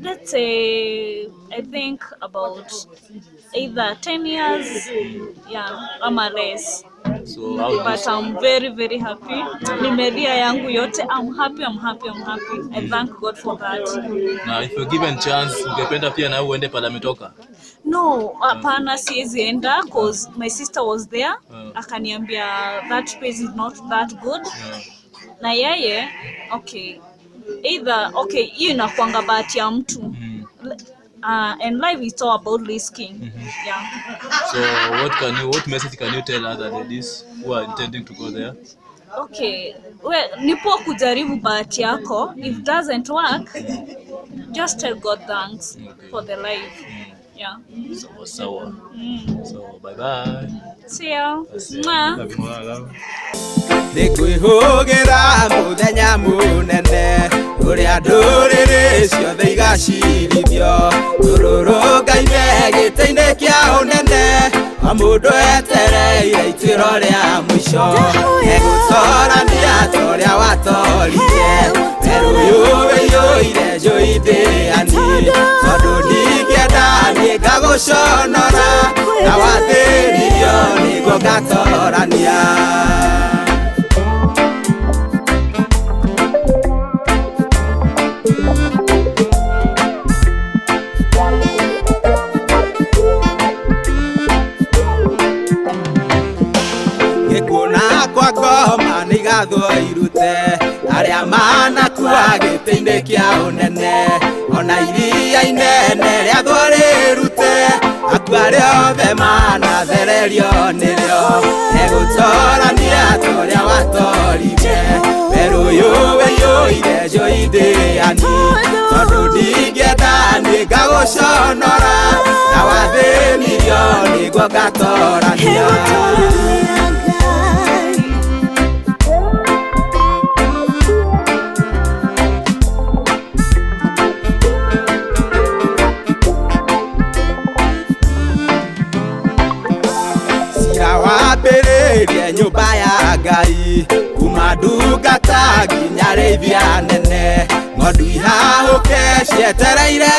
Let's say I think about either 10 years, yeah, ama less. So how do But I'm very very happy. Nimelia yangu yote. I'm happy, I'm happy, I'm happy. I thank God for that. Na if you're given chance ungependa pia na wewe uende pale ametoka? No, hapana, siwezi enda cause my sister was there. Akaniambia that place is not that good. Na yeye okay, either okay, hiyo inakuanga bahati ya mtu. And life is all about risking. Yeah. So what message can you tell other ladies who are intending to go there? Okay, well, ni poa kujaribu bahati yako. If doesn't work, just tell God thanks for the life. Yeah. Sawa sawa. So bye bye. See ya. See ya. Mwah. Love you, love. Nĩ kwĩhũgĩra mũthenya mũnene ũrĩa ndũrĩrĩ ciothe igacirithio tũrũrũngaine gĩtĩ-inĩ kĩa ũnene o mũndũ etereire ituĩro rĩa mũico egũtorania ta ũrĩa watoririe werũ ũyũ wĩiyũire njũi ndĩani tondũ ndingĩenda niĩ ngagũconora na wathĩnirio nĩguo ngatorania. Gĩkuona kwa ngoma nĩ igathwo irute arĩa manakua gĩtĩ-inĩ kĩa ũnene ona iria inene rĩathwo rĩrute akua arĩa othe manathererio nĩrĩo egũtorania ta ũrĩa watoririe werũ ũyũ wĩiyũire njũi ndĩani tondũ ndingĩenda niĩ ngagũconora na wathĩnirio nĩguo ngatorania. Wambĩrĩrie nyũmba ya Ngai kuma ndungata nginya rĩithia nene ng'ondu ihahũke cietereire.